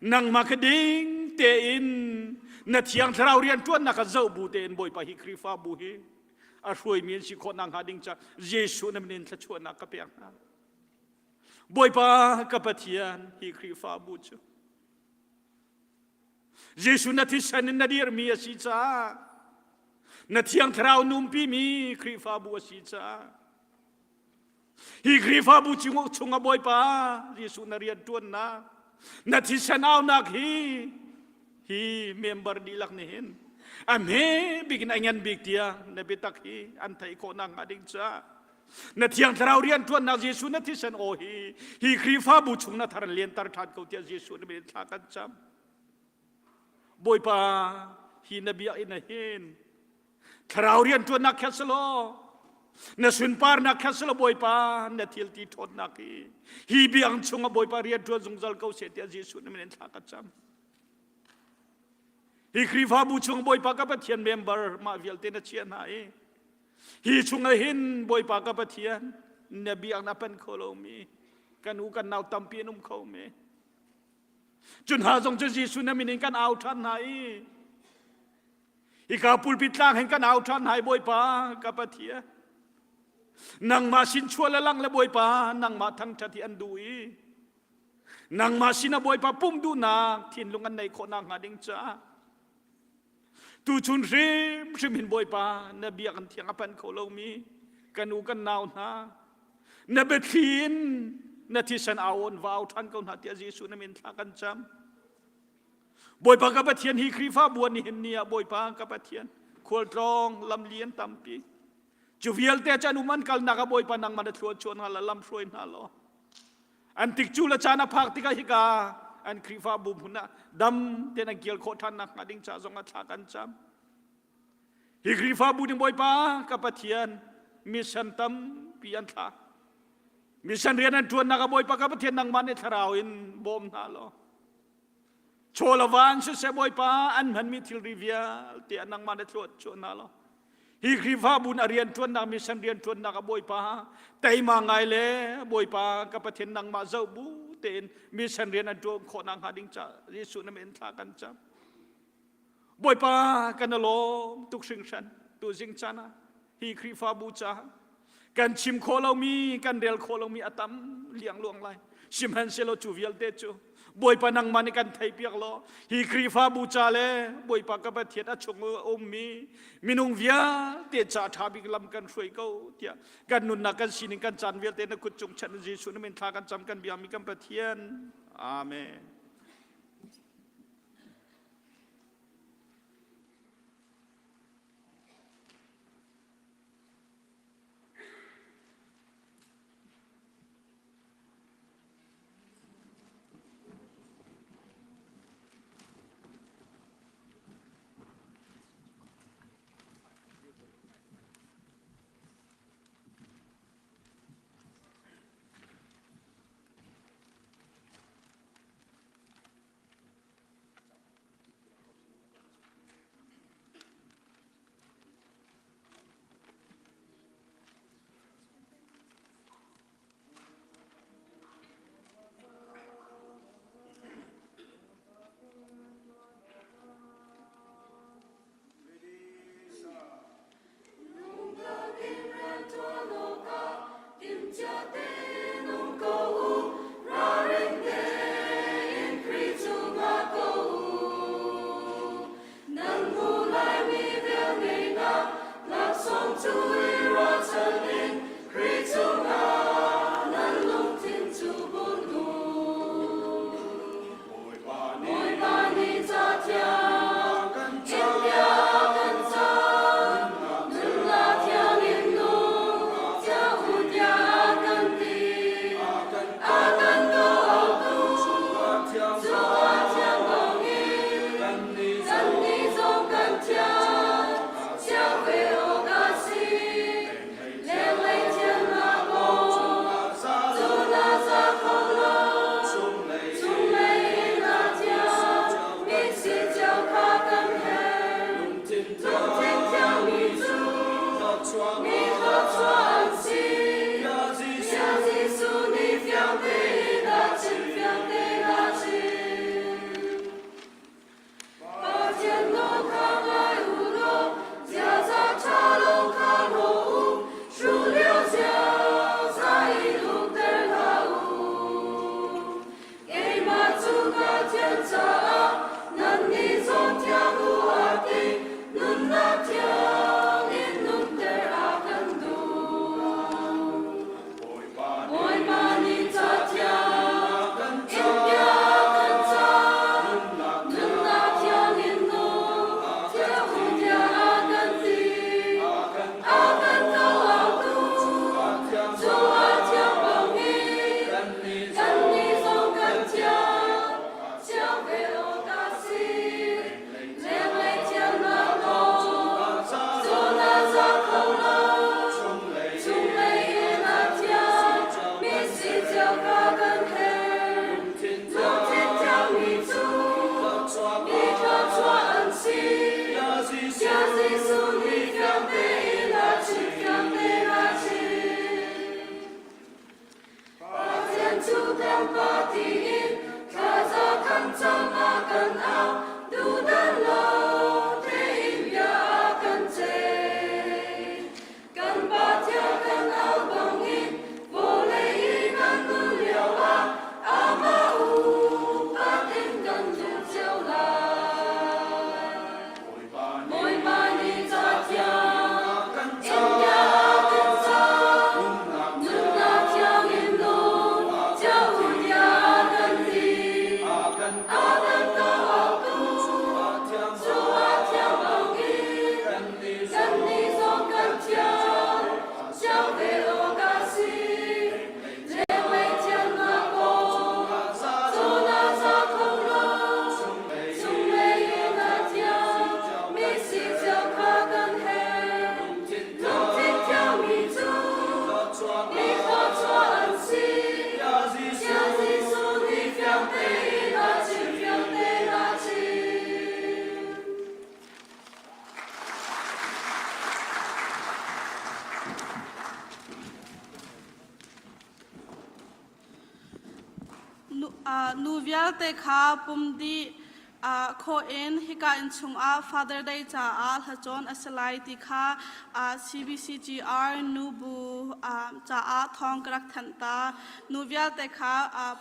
nangmah ka ding tein na thiang thlarau rian ṭuannak a zoh bu tein Bawipa hi Khrihfabu hi a hruaimi an si khawh nakhnga ding ca Jesuh na min in thluachuahnak ka pek hna. Bawipa ka Pathian hi Khrihfabu cu Jesuh na thisen in na dirmi a si caah na thiang thlarau numpimi Khrihfabu a si caah Hi Khrihfabu chungah Bawipa Jesuh na rian ṭuannak, na thisen aunak hi hi member dihlak nih hin a hme bik in a ngan bik tiang na biatak hi an theih khawh nakhnga ding caah na thiang thlarau rian ṭuannak Jesuh na thisen aw hi hi Khrihfabu chung na thar lianter ṭhan ko tiah Jesuh na min thla kan cam. Bawipa hi na biakinn ah hin Thlarau rianṭuannak kha si law, na sunparnak kha si law Bawipa na thil ti ṭhawnnak hi hi biang chungah Bawipa rianṭuan zungzal ko seh tiah Jesuh na min in thla ka cam. Hi Khrihfabu chung Bawipa ka Pathian member mah vialte na chiah hna i hi chungah hin Bawipa ka Pathian na biak na pan kho lomi kan u kan nau tampi an um kho mi cu hna zong cu Jesuh na min in kan au ṭhan hna i Hika pulpit tlang hin kan au ṭhan hai Bawipa ka Pathian. Nangmah sin chuah le lang le Bawipa nangmah thangṭhat hi an duh i nangmah sin ah Bawipa pum duhnak thinlung an neih khawh nakhnga ding caah tuchun hrimhrim hin Bawipa na biakinn thiang a pan kho lomi kan u kan nau hna na biathli in na thisen au on va au ṭhan ko hna tiah Jesuh na min thla kan cam. Bawipa ka Pathian hi Khrihfabu an nihin ni ah Bawipa ka Pathian khualtlawng lamli an tampi. Cu vialte cu an um an kalnak ah Bawipa nangmah na thlua chuan hna la lam hruai hna law. An tikcu le caan a phak tikah hika an Khrihfabu hmun ah dam tein an kir khawh ṭhan nakhnga ding ca zong ah thla kan cam. Hi Khrihfabu ning Bawipa ka Pathian mission tampi an thlah. Mission rian an ṭuannak ah Bawipa ka Pathian nangmah nih thlarau in bawm hna law chaw le van siseh Bawipa an hmanmi thilri vialte ah nangmah nih thluat chuah hna law hi Khrihfabu a rian ṭuannak mission rian ṭuannak ah Bawipa teima ngai le Bawipa ka Pathian nangmah zoh bu tein mission rian an ṭuan khawh nakhnga ding ca Jesuh na min thla kan cam. Bawipa kan i lawm tuk hringhran tuzing caan ah hi Khrihfabu caah kan chim khawh lomi kan rel khawh lomi a tam liangluang lai sihmanhsehlaw cu vialte cu Bawipa nangmah nih kan theihpiak law hi Khrihfabu ca le Bawipa ka Pathian a chung a ummi minung vialte ca ṭha bik lam kan hruai ko tiah kan nunnak kan sining kan caan vialte na kut cung chan Jesuh na min thla kan cam kan biami kan Pathian Amen. Nu vialte kha pum dih khawh in hika inn chungah Father Day caah hlacawn a si lai ti kha CBCGR nubu caah thawng ka rak thanh ta. Nu vialte kha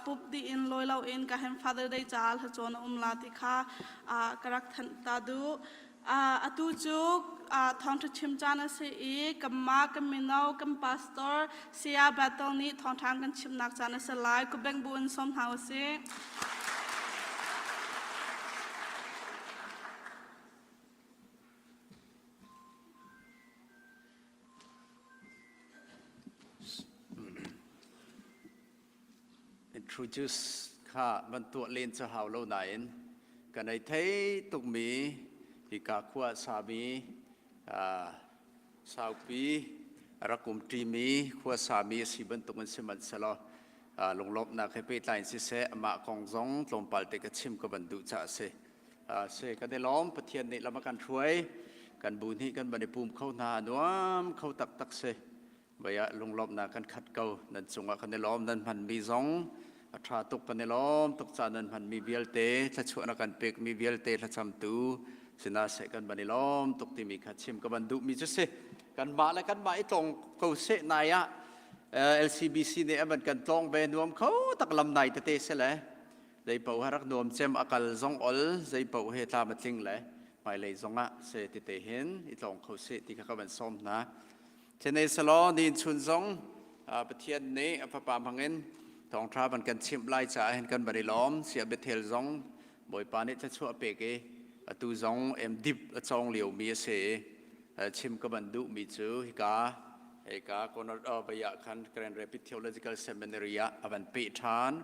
pup dih in lawi loin ka hen Father Day caah hlacawn a um la ti kha ka rak thanh ta duh. Atu cu thawngṭha chim caan a si i kanmah kan mino kan pastor Saya Battle nih thawngṭha an kan chimnak caan a si lai. Kubeng bu in sawm hna u sih. Introduce kha van tuah len cu hau lo nain kan ei thei tukmi hika khua sami saupi rak um ṭimi khua sami a si bantuk in sihmanhsehlaw lunglawmhnak he pehtlai in siseh amah kong zong tlawmpal te ka chim ka van duh caah a si. Si kan i lawm Pathian nih lam a kan hruai kan bu nih kan van i pum kho hna nuam kho taktak si. Voi ah lunglawmhnak kan khat ko. Nan cungah kan i lawm. Nan hmanmi zong a ṭha tuk kan i lawm tuk ca nan hmanmi vialte thluachuah na kan pekmi vialte thlacamtu sinah seh kan van i lawm tuk timi kha chim ka van duhmi cu si. Kanmah le kanmah i tlong ko seh nai ah LCBC nih a van kan tlong ve nuam kho tak lam nai tete se le zei paoh rak nuam cem a kal zong ol zei paoh he tlam a tling le hmailei zong ah se tete hin i tlong kho seh ti kha ka van sawm hna. Sihmanhsehlaw ni chun zong Pathian nih a Fapa hmangin thawngṭha van kan chimh lai caah hin kan van i lawm. Sia Bethel zong Bawipa nih thluachuah pek i atu zong MDip a cawng liomi a si i chim ka van duhmi cu hika hika corner bay ah khan Grand Rapids Theological Seminary ah a van peh ṭhan.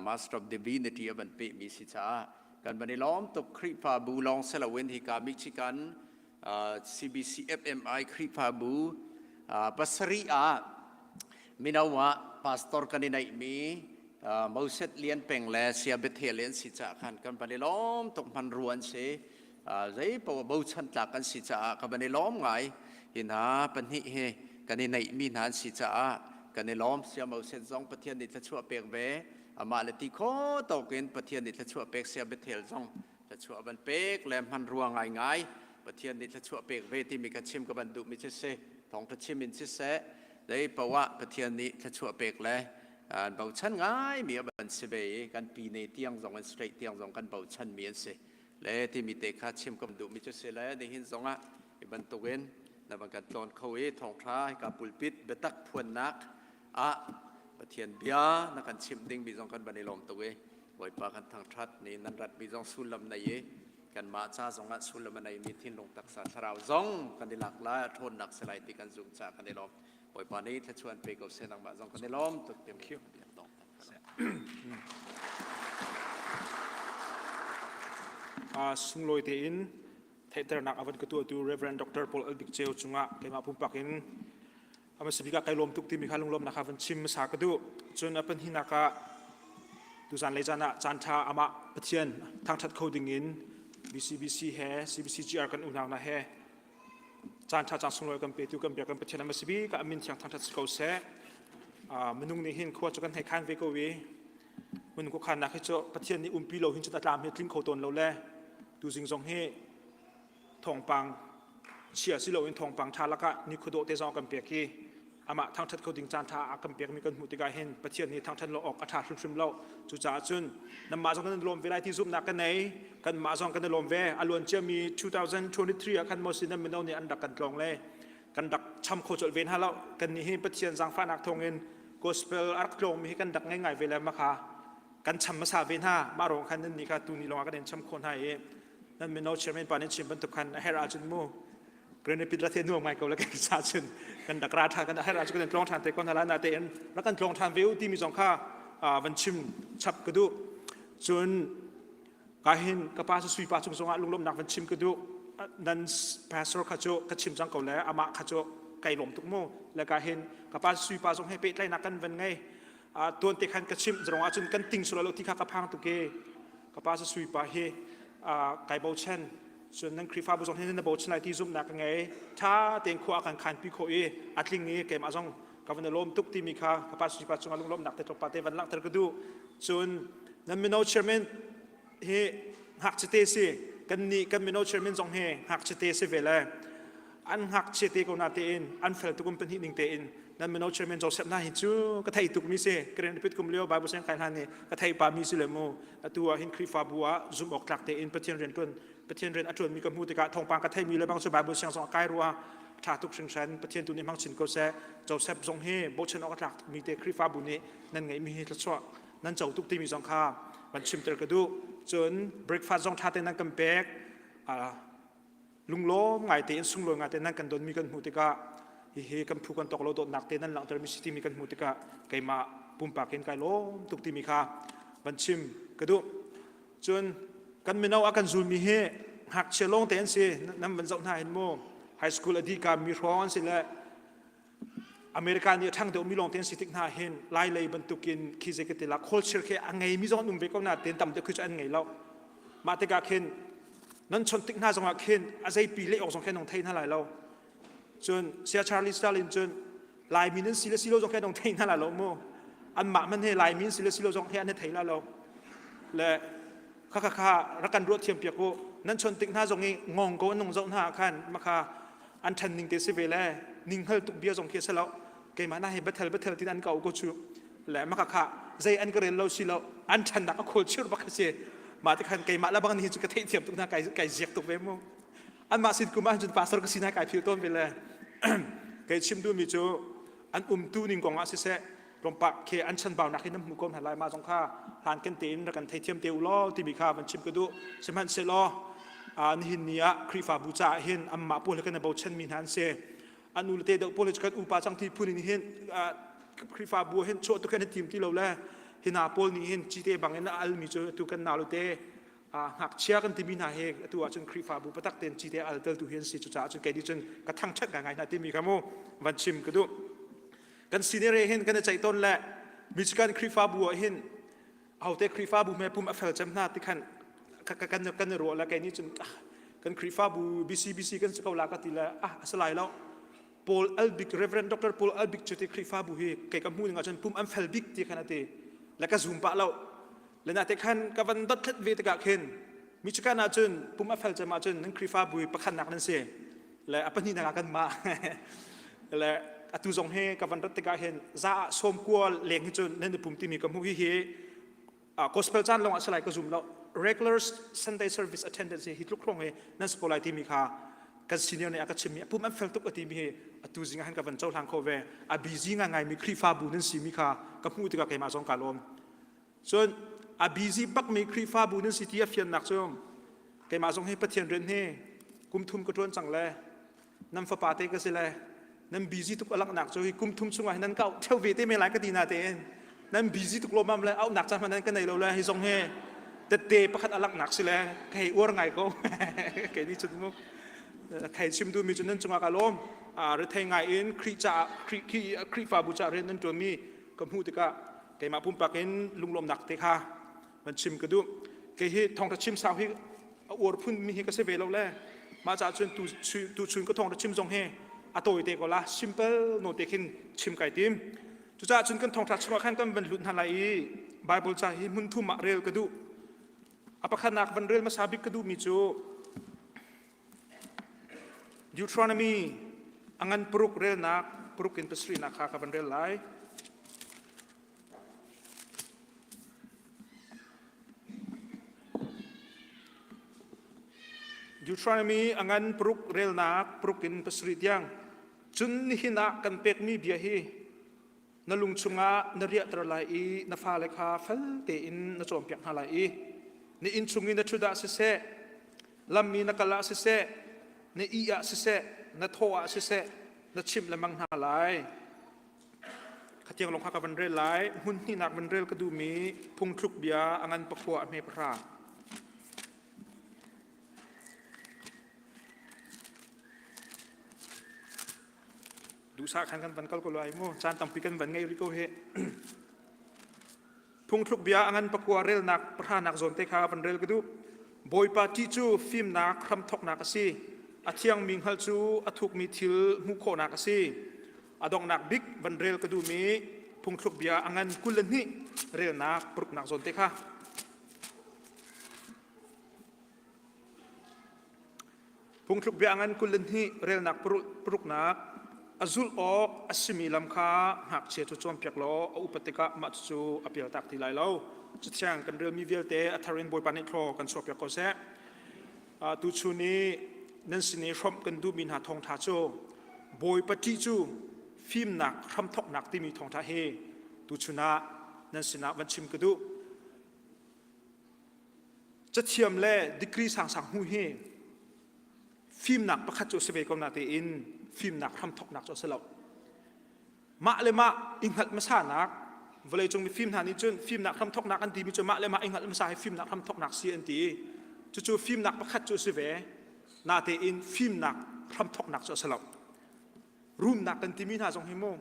Master of Divinity a van pehmi si caah kan van i lawm tuk. Khrihfabu lawng si loin hika Michigan CBC FMI Khrihfabu pasarih ah mino ah pastor kan i neihmi Moses Lian Peng le Sia Bethel an si caah khan kan van i lawm tuk hman ru an si. Zei poah bochan tlak kan si caah ka van i lawm ngai. Hi hna pahnih hi kan i neihmi hna an si caah kan i lawm. Sia Moses zong Pathian nih thluachuah pek ve. Amah le ti kho tawk in Pathian nih thluachuah pek Sia Bethel zong thluachuah van pek le hmanrua ngaingai Pathian nih thluachuah pek ve timi ka chim ka van duhmi cu si thawngtha chim in siseh zei poah Pathian nih thluachuah pek le an bochan ngaimi a van si ve i kan pi ne tiang zong an straight tiang zong kan bochan mi an si le timi te kha chim ka duhmi cu si le nihin zong ah hi bantukin na van kan tlawn kho i thawngtha hika pulpit biatak phuannak ah Pathian bia na kan chimh dingmi zong kan van i lawm tuk i Bawipa kan thangṭhat ni nan ratmi zong sullam nei i kanmah ca zongah sullam a neimi thinlung taksa thlarau zong kan i lak lai a ṭhawnnak si lai ti kan zumh caah kan i lawm. Bawipa nih thluachuah an pe ko seh nangmah zong kan i lawm tuk timi bia dong. Sunglawi tein theihternak a van ka tuahtu Reverend Dr. Paul L. Bik Ceu cungah keimah pumpak in a hmasa bik ah kai lawm tuk timi kha lunglawmnak kha van chim hmasa ka duh. Cun a pahnihnak ah tuzan lei caan ah caan ṭha amah Pathian thangṭhat kho ding in BCBC he CBCGR kan unau hna he caan ṭha caan sunglawi kan petu kan biak kan Pathian a hmasa bik ah a min thiang thangṭhat si ko seh. Minung nih hin khua cu kan hei khan ve ko i minung khuakhannak hi cu Pathian nih umpi lo hin cu a tlam hi tling kho tawn lo le tuzing zong hi thawngpang chia si loin thawngpang ṭha lakah nikhua dawh te zong a kan pek i amah thangṭhat kho ding caan ṭha a kan pekmi kan hmuh tikah hin Pathian nih thangṭhat lo awk a ṭha hrimhrim lo. Cucaah cun nanmah zong nan lawm ve lai ti zumhnak ka nei. Kanmah zong kan i lawm ve. A luan ciami 2023 ah khan Moses nan mino nih an rak kan tlawng le kan rak cham kho colh ve hna lo. Kannih hi Pathian zaangfahnak thawngin gospel a rak tlawngmi hi kan rak ngei ngai ve le maka kan cham hmasa ve hna. Mah ruang khan nannih kha tuni lawngah kan in cham khawh hna i nan mino chairman pa nih chim bantuk khan a herh ahcun mu Grand Rapids la the nuam ngai ko la kan sa cun kan rak ra than kan herh ahcun kan tlong than te ko hna la na tein rak kan tlong than ve u timi zong kha van chim chap ka duh cun ka hin ka pa sui pa cung zongah lunglawmhnak van chim ka duh nan pastor kha cu ka chim cang ko le amah kha cu kai lawm tuk mu le ka hin ka pa sui pa zong he pehtlaihnak kan van ngei tuan te khan ka chimh zarong ahcun kan ting sual lo ti kha ka phang tuk i ka pa sui pa hi kai bochan cun nan Khrihfabu zong hin na bochan lai ti zumhnak ka ngei tha tein khua kan khan pi khawh i a tling i keimah zong ka van i lawm tuk timi kha ka pa sui pa cungah lunglawmhnak te tlawmpal te van langhter ka duh cun. Nan mino chairman hi ngakchia si kan nih kan mino chairman zong hi ngakchia si ve le an ngakchia te ko na tein an fel tukum pahnih ning tein nan mino chairman Joseph na hi cu ka thei tuk mi si Grand Rapid kum lio Bible siang kai hlan ni ka thei pa mi si le mu atu ah hin Khrihfabu ah zum awk tlak tein Pathian rian tuan Pathian rian a tuan mi ka hmu tikah thawngpang ka thei mi le bang cu Bible siang zong a kai rua tha tuk hringhran Pathian tu nih hmang chin ko seh Joseph zong hi bochan awk a tlak mi te Khrihfabu nih nan ngeih mi hi thluachuah nan co tuk timi zong kha van chimter ka duh cun breakfast zong ṭha tein nan kan pek lunglawm ngai tein sunglawi ngai tein nan kan donmi kan hmuh tikah hihi kan phu kan tawk lo dawtnak te nan langhtermi si timi kan hmuh tikah keimah pumpak in kai lawm tuk timi kha van chim ka duh cun kan mino a kan zulmi hi ngakchia lawng te an si nan van zoh hna hin mu high school a dih ka mi hrawng an si le America nih a ṭhang deuhmi lawng te an si tik hna hin Lai lei bantukin khi zei ka ti la culture khi a ngeimi zong an um ve ko na tein tam deuh khi cu an ngei lo. Mah tikah khin nan chawnh tik hna zongah khin a zeipi leh awk zong khin an thei hna lai lo. Cun Sia Charlie Stalin cun Laimi nan si le si lo zong khi an thei hna lai lo mu. Anmah man he Laimi an si le si lo zong he an thei lai lo. Le kha kha kha rak kan ruah thiam piak u. Nan chawnh tik hna zong i ngong ko an nung zoh hna ah khan makha an ṭhan ning te si ve le ninghngal tuk bia zong khi a si lo keimah na hi bathel bathel tin an ka ko cu le maka kha zei an ka rel lo si lo an ṭhannak a khawl chir bak si mah te khan keimah la bang ni cu ka theih thiam tuk na kai kai ziak tuk ve mu anmah sin kum ah cun pastor ka si na kai phil tawn ve le kei chim duhmi cu an umtu ning kong ah siseh tlawmpah khi an chanbaunak hi nan hmu ko hna lai mah zong kha hlan kan tein rak kan theithiam te u law timi kha van chim ka duh sihmanhsehlaw nihin ni ah Khrihfabu caah hin anmah pawl he kan i bochanmi hna an si an u le te deuh pawl hi kan upa cang ti phun in hin Khrihfabu hin chuah tuk hin an tim ti lo le hina pawl nih hin cite bang in a almi cu atu kan nau le te ngakchia kan timi hna hi atu ahcun Khrihfabu patak tein cite al teltu hi an si cucaah cun kei nih cun ka thangṭhat ngai hna timi kha mu van chim ka duh kan senior he hin kan i ceih tawn le Michigan Khrihfabu ah hin ahote Khrihfabu hme pum a fel cem hna ti khan kan kan i ruah le kei nih cun kan Khrihfabu BCBC kan si ko la ka ti le ah a si lai lo Paul Albik Reverend Dr. Paul Albik cu ti Khrihfabu hi kei ka hmuh ning ahcun pum an fel bik ti khan a ti le ka zum pah lo le na te khan ka van dot thlet ve tikah khin Michigan ahcun pum a fel cem ahcun nan Khrihfabu hi pakhatnak nan si le a pahnihnak ah kanmah le atu zong hi ka van rat tikah hin za ah sawm kua leng hi cun nan i pum timi ka hmuh hi hi gospel caan lawng ah si lai ka zum lo regular Sunday service attendance hi tluk hrawng hi nan si ko lai timi kha kan senior nih a ka chimmi a pum an fel tuk a timi hi atu zing ah hin ka van cohlang kho ve a busy ngaingai mi Khrihfabu nan si mi kha ka hmuh tikah keimah zong ka lawm Cun a busy bakmi Khrihfabu nan si ti a fiannak cu keimah zong hi Pathian rian hi kum thum ka ṭuan cang le nan fapa te ka si le nan busy tuk a langhnak cu hi kum thum chungah hin nan ka auh ṭheo ve te men lai ka ti na tein nan busy tuk lawmmam le auhnak caan hmanh nan ka nei lo le hi zong hi tette pakhat a langhnak si le ka hei uar ngai ko kei nih cun mu thei chim duhmi cu nan cungah ka lawm rethei ngai in Khrih caah Khrihfabu caah rian nan ṭuanmi ka hmuh tikah keimah pumpak in lunglawmnak te kha van chim ka duh kei hi thawngtha chim sau hi a uar phun mi hi ka si ve lo le mah caah cun tu tu chun ka thawngtha chim zong hi a tawi te ko la simple no te khin chim kai tim cucaah cun kan thawngtha chungah khan kan van lut hna lai i bible ca hi hmun thum ah rel ka duh a pakhatnak van rel hmasa bik ka duh mi cu Deuteronomy a ngan paruk relnak paruk in pasarihnak kha ka van rel lai. Deuteronomy a ngan paruk relnak paruk in pasarih tiang cun nihin ah kan pekmi bia hi na lung chungah na riahter lai i na fale kha fel tein na cawnpiak hna lai i na inn chung i na ṭhut ah siseh lam i na kal ah siseh na ih ah siseh na thaw ah siseh na chimh lengmang hna lai khatiang lawng kha ka van rel lai hmun hnihnak van rel ka duhmi phungthluk bia a ngan pakhua a hme pahra duhsah khan kan van kal ko lai mu caan tampi kan van ngei rih ko hi Phungthluk bia a ngan pakua relnak pahranak zawn te kha van rel ka duh. Bawipa ṭih cu fimnak hramthawknak a si. A thiangmi hngalh cu a thukmi thil hmuh khawhnak a si. A donghnak bik van rel ka duhmi phungthluk bia a ngan 22 relnak paruknak zawn te kha. Phungthluk bia ngan 22 relnak paruknak a zulh awk a simi lam kha ngakchia cu cawnpiak law a upat tikah mah cucu a pialtak ti lai lo. Cathiang kan relmi vialte a thar in Bawipa nih thlaw kan chuahpiak ko seh. Tuchun i nan sin i hrawmh kan duhmi hna thawngṭha cu Bawipa ṭih cu fimnak hramthawknak timi thawngṭha hi tuchun ah nan sinah van chim ka duh. Cathiam le degree sangsang hmu hi fimnak pakhat cu a si ve ko natein fimnak hramthawknak cu a si lo. Mah le mah i hngalh hmasanak vawleicung mifim hna nih cun fimnak hramthawknak an timi cu mah le mah i hngalh hmasa hi fimnak hramthawknak si an ti. Cucu fimnak pakhat cu a si ve natein fimnak hramthawknak cu a si lo. Rumnak kan timi hna zong hi mu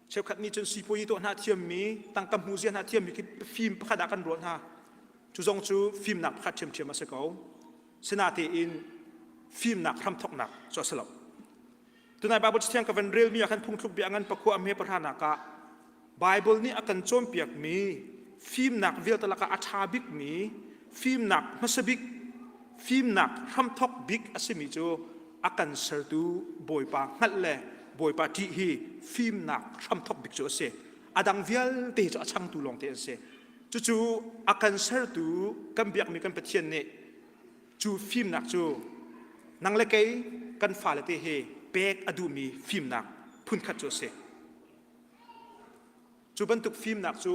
cheukhat nih cun sipuazi tuah hna thiammi tangka hmu zia hna thiammi khi fim pakhat ah kan ruah hna cu zong cu fimnak pakhat ṭhiamṭhiam a si ko sinatein fimnak hramthawknak cu a si lo tunai Bible cathiang ka van relmi ah khan phungthluk bia ngan pakhua a hme pahranak ah Bible nih a kan cawnpiakmi fimnak vialte lakah a ṭha bikmi fimnak hmasa bik fimnak hramthawk bik a simi cu a kan sertu Bawipa hngalh le Bawipa ṭih hi fimnak hramthawk bik cu a si. A dang vialte cu a changtu lawngte an si. Cucu a kan sertu kan biakmi kan Pathian nih cu fimnak cu nang le kei kan fale te hi pek a duhmi fimnak phunkhat cu a si. Cu bantuk fimnak cu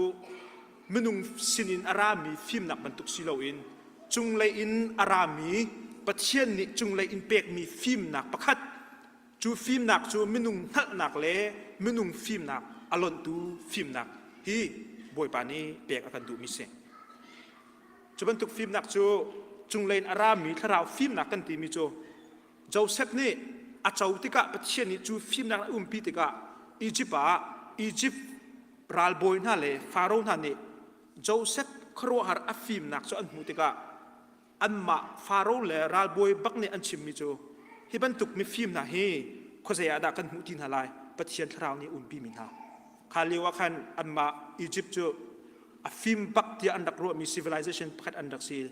minung sinin a rami fimnak bantuk si loin cunglei in a rami Pathian nih cunglei in pekmi fimnak pakhat cu fimnak cu minung hngalhnak le minung fimnak a lonhtu fimnak hi Bawipa nih pek a kan duhmi si. Cu bantuk fimnak cu cunglei in a rami thlarau fimnak kan timi cu Joseph nih a co tikah Pathian nih cu fimnak a umpi tikah Izipt ah Izipt ralbawi hna le Faro hna nih Joseph khuaruahhar a fimnak cu an hmuh tikah anmah Faro le ralbawi bak nih an chimmi cu hi bantuk mifim hna hi khuazei ah dah kan hmuh ti hna lai Pathian thlarau nih umpi mi hna kha lio ah khan anmah Izipt cu a fim bak tiah an rak ruahmi civilization pakhat an rak si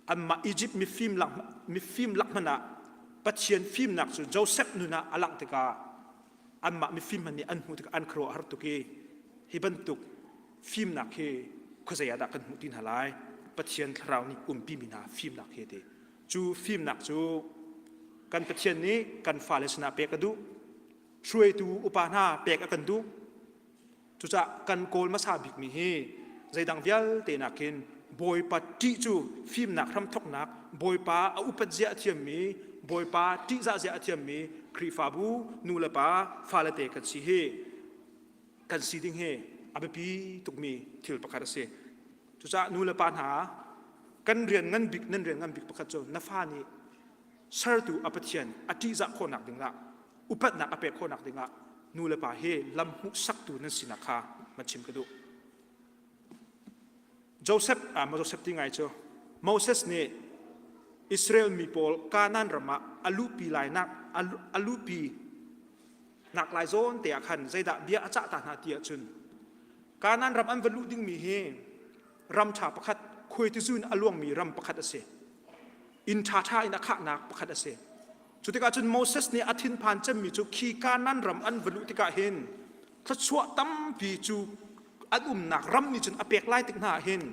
anmah Egypt mifim lak mifim lak hmanh ah Pathian fimnak cu Joseph nun ah a langh tikah anmah mifim hmanh nih an hmuh tikah an khuaruah har tuk i hi bantuk fimnak hi khuazei ah dah kan hmuh ti hna lai Pathian thlarau nih umpi mi hna fimnak hi ti cu fimnak cu kan Pathian nih kan fale sinah pek a duh hruaitu upa hna pek a kan duh Cucaah kan kawl hmasa bikmi hi zeidang vialte nakin Bawipa ṭih cu fimnak hramthawknak, Bawipa a upat zia a thiammi, Bawipa ṭihzah zia a thiammi Khrihfabu nu le pa fale te kan si hi kan si ding hi a biapi tukmi thil pakhat a si. Cucaah nu le pa hna kan rian ngan bik nan rian ngan bik pakhat cu na fa nih sertu a Pathian a ṭihzah khawhnak dingah upatnak a pek khawhnak dingah nu le pa hi lam hmuhsaktu nan sinak kha van chim ka duh. Joseph, ah, Joseph ti ngai cu Moses nih Israel mi pawl Kanaan ram ah a luhpi lai nak a luhpi nak lai zawn te ah khan zeidah bia a cah ta hna ti ahcun Kanaan ram an va luh dingmi hi ram ṭha pakhat khuaitizu in a luangmi ram pakhat a si. Inn ṭhaṭha in a khahnak pakhat a si. Cu tikah cun Moses nih a thinphan cemmi cu khi Kanaan ram an va luh tikah hin thluachuah tampi cu an umnak ram nih cun a pek lai tik hna ah hin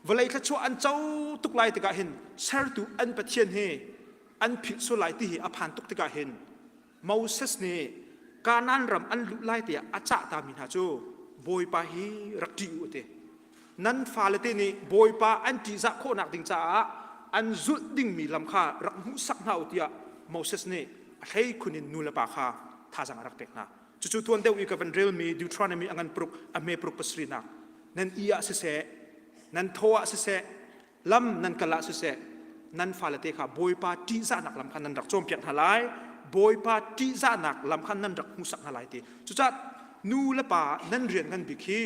vawlei thluachuah an co tuk lai tikah hin sertu an Pathian hi an philh sual lai ti hi a phan tuk tikah hin Moses nih Kanaan ram an luh lai tiah a cah tami hna cu Bawipa hi rak ṭih u a ti. Nan fale te nih Bawipa an ṭihzah khawhnak ding caah an zulh dingmi lam kha rak hmuhsak hna u tiah Moses nih a hleikhun in nu le pa kha thazaang a rak pek hna. Cucu tuan deuh i ka van relmi Deuteronomy a ngan paruk a hme paruk pasarihnak nan i ah siseh nan thaw ah siseh lam nan kal ah siseh nan fale te kha Bawipa ṭihzahnak lam kha nan rak cawnpiak hna lai Bawipa ṭihzahnak lam kha nan rak hmuhsak hna lai ti cucaah nu le pa nan rian ngan bik hi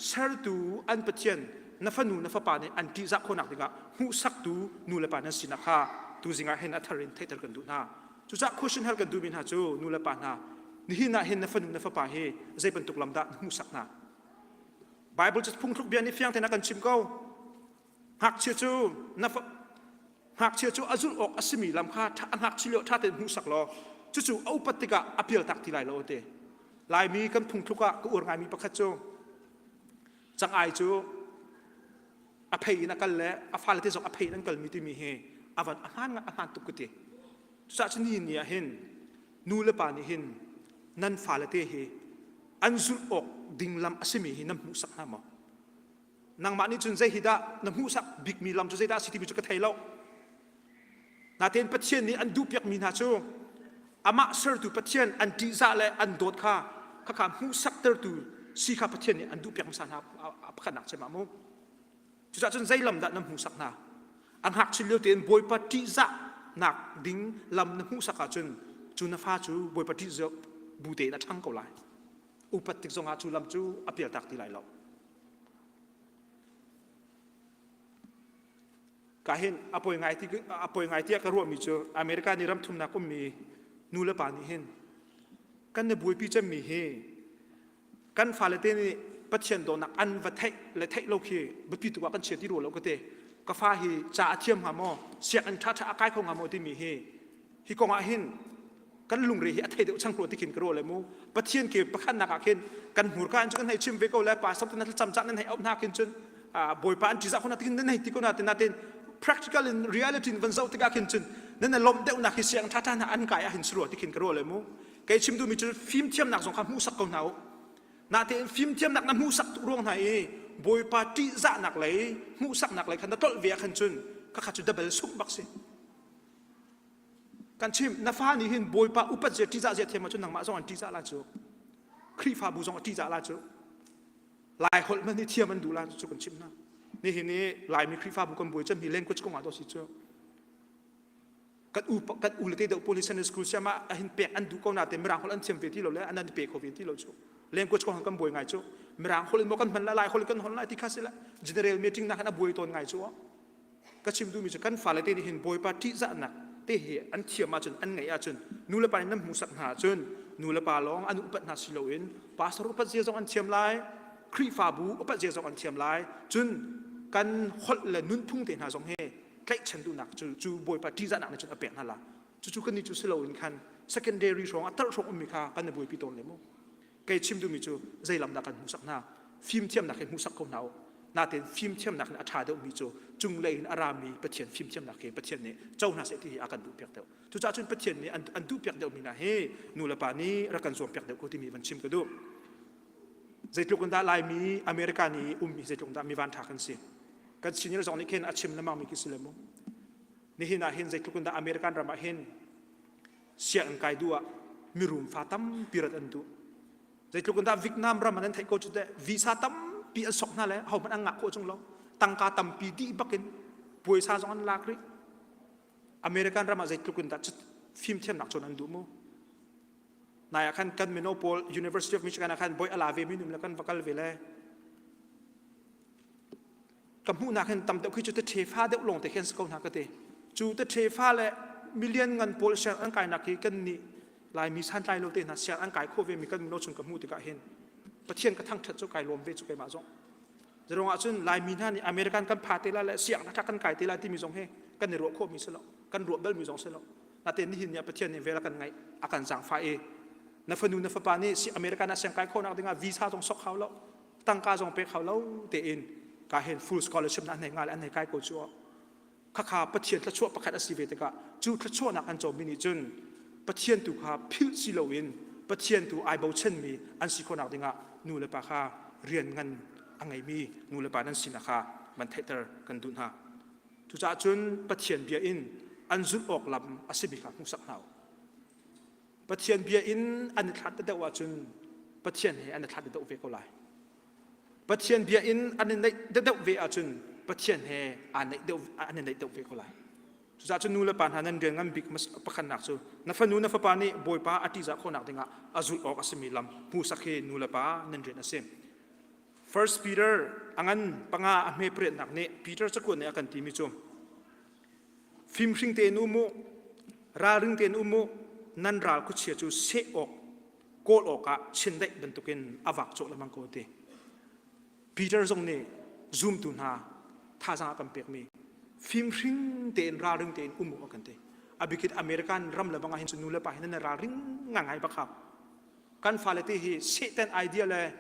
sertu an Pathian na fanu na fapa nih an ṭihzah khawhnak dingah hmuhsaktu nu le pa nan sinak kha tuzing ah hin a thar in theihter kan duh hna cucaah question hal kan duhmi hna cu nu le pa hna nihin ah hin na fanu na fapa hi zei bantuk lam dah na hmuhsak hna Bible cu phungthluk bia nih fiang tein a kan chim ko. Ngakchia cu na fa... Ngakchia cu a zulh awk a simi lam kha a ngakchia lio ṭha tein hmuhsak law cucu a upat tikah a pialtak ti lai lo a ti. Laimi kan phungthluk ah ka uar ngaimi pakhat cu cangai cu a phei in a kal le a fale te zong a phei in an kalmi timi hi a van a hmaan a hmaan tuk ka ti. Cucaah cun ni ni ah hin nu le pa nih hin nan fale te hi an zulh awk ding lam a simi hi nan hmuhsak hna maw? Nangmah nih cun zei hi dah na hmuhsak bikmi lam cu zeidah a si timi cu ka thei lo. Natein Pathian nih an duhpiakmi hna cu amah sertu Pathian an ṭihzah le an dawt kha khakha hmuhsaktertu si kha Pathian nih an duhpiak hmasa hna pakhatnak cem ah mu. Cucaah cun zei lam dah na hmuhsak hna? A ngakchia lio tein Bawipa ṭihzahnak ding lam na hmuhsak ahcun cu na fa cu Bawipa ṭihzah bu tein a ṭhang ko lai. Upat tik zongah cu lam cu a pialtak ti lai lo. Ka hin a poi ngai ti a poi ngai tiah ka ruahmi cu America nih ram thumnak ummi nu le pa nih hin kan na buaipi cemmi hi kan fale te nih Pathian dawtnak an va theih le theih lo khi biapi tuk ah kan chia ti rua lo ka ti. Ka fa hi ca a thiam hnga maw, sianginn ṭhaṭha a kai kho hnga maw timi hi hi kong ah hin kan lungre hi a thei deuh chang rua ti khin ka ruah le mu pathian ke pakhatnak ah khin kan hmurka in cu kan hei chim ve ko le pastor te na thlacam cah nan hei auh hna khin cun bawipa an ṭihzah khona tikin nan hei ti ko na natin practical in reality in van zoh tikah khin cun nan lawmh deuhnak hi siang ṭha ṭha hna an kai ah hin surua ti khin ka ruah le mu kei chim duhmi cu fimthiamnak zong kha hmuhsak ko hna u natein fimthiamnak na hmuhsak tuk ruang hna i bawipa ṭihzahnak lei hmuhsaknak lei kha na tlolh ve ah khan cun khakha cu double sungh bak si Kan chim na fa nih hin Bawipa upat zia ṭihzah zia thiam ahcun nangmah zong an ṭihzah la cu. Khrihfabu zong a ṭihzah la cu. Lai holh hmanh hi thiam an duh la cu kan chimh hna. Nihin i Laimi Khrihfabu kan buai cem hi language kong ah daw si cu. Kan u kan u le te deuh pawl hi Sunday school siam ah hin pek an duh ko na te mirang holh an thiam ve ti lo le an an pe kho ve ti lo cu. Language kong kan buai ngai cu. Mirang holh in maw kan hman lai Lai holh in kan hon lai ti kha si la. General meeting na khan a buai tawn ngai cu. Ka chim duhmi cu kan fale te nih hin Bawipa ṭihzahnak te hi an thiam ahcun an ngeih ahcun nu le pa nih nan hmuhsak hna ahcun nu le pa lawng an upat hna si loin pastor upat zia zong an thiam lai Khrihfabu upat zia zong an thiam lai cun kan holh le nunphung te hna zong hi tlaihchan duhnak cu cu Bawipa ṭihzahnak nih cun a pek hna la cucu kan nih cu si loin khan secondary hrawng a tarh hrawng ummi kha kan i buaipi tawn le mu Kei chim duhmi cu zei lam dah kan hmuhsak hna? Fimthiamnak hi hmuhsak ko hna u. Natein fimthiamnak in a ṭha deuhmi cu cunglei in a rami Pathian fimthiamnak hi Pathian nih co hna seh ti hi a kan duhpiak deuh. Cucaah cun Pathian nih an, an duhpiak deuhmi hna hi nu le pa nih rak kan zuampiak deuh ko timi van chim ka duh. Zeitluk in dah Laimi America nih ummi zeitluk in dah mi vanṭha kan si. Kan senior zong nih khin a chim lengmangmi khi si le mu. Nihin ah hin zeitluk in dah American ram ah hin sianginn kai duh ah mirum fa tampi rat an duh zeitluk in dah Vietnam ram ah nan theih ko cu teh visa tampi an sok hna le ahohmanh an ngah khawh chung lo tangka tampi dih bakin puaisa zong an lak rih American ram ah zeitluk in dah fimthiamnak cawn an duh mu nai ah khan kan mino pawl University of Michigan ah khan boi ala ve mi num le kan va kal ve le Ka hmuhnak hin tam deuh khi cu te fa deuh lawng te khi an si ko hna ka ti. Cu te fa le million ngan pawl siang an kainak hi kan nih Laimi santlai lo te hna siang an kai khawh ve mi kan mino chung ka hmuh tikah hin Pathian ka thangṭhat cu kai lawm ve cu keimah zong. Zeruang ah cun Laimi hna nih American kan pha te la le siang na kan kai te la timi zong hi kan i ruah khawh mi si lo. Kan ruah bal mi zong si lo. Natein nihin ni ah Pathian nih vel a kan ngaih a kan zaangfah i na fanu na fapa nih si American ah siang kai khawhnak dingah visa zong sok hau lo. Tangka zong pek hau lo tein ka hen full scholarship na an hei nga le an hei kai ko cu khakha Pathian thluachuah pakhat a si ve tikah cu thluachuahnak an comi nih cun Pathian tu kha philh si loin Pathian tu ai bochanmi an si khawhnak dingah nu le pa kha rian ngan a ngeimi nu le pa nan sinak kha van theihter kan duh hna. Cucaah cun Pathian bia in an zulh awk lam a simi kha hmuhsak hna u. Pathian bia in an i thlat deuh ahcun Pathian he an i thlat deuh ve ko lai. Pathian bia in an i naih deuh ve ahcun Pathian he aa naih deuh an i naih deuh ve ko lai. Cucaah cun nu le pa hna nan rian ngan bik pakhatnak cu na fanu na fapa nih Bawipa a ṭihzah khawhnak dingah a zulh awk a simi lam hmuhsak hi nu le pa nan rian a si. First Peter a ngan panga a hme pariatnak nih Peter cakuat nih a kan timi cu Fimhring tein um u, ralring tein um u, nan ral khuachia cu seh awk, kawl awkah chindeih bantukin a vak cawh lengmang ko ti. Peter zong nih zumtu hna thazaang a kan pekmi. Fimhring tein ralring tein um awk a kan ti. A bikit American ram le bang ah hin cun nu le pa hin nan ralring ngangai bak hau. Kan fale te hi Satan idea le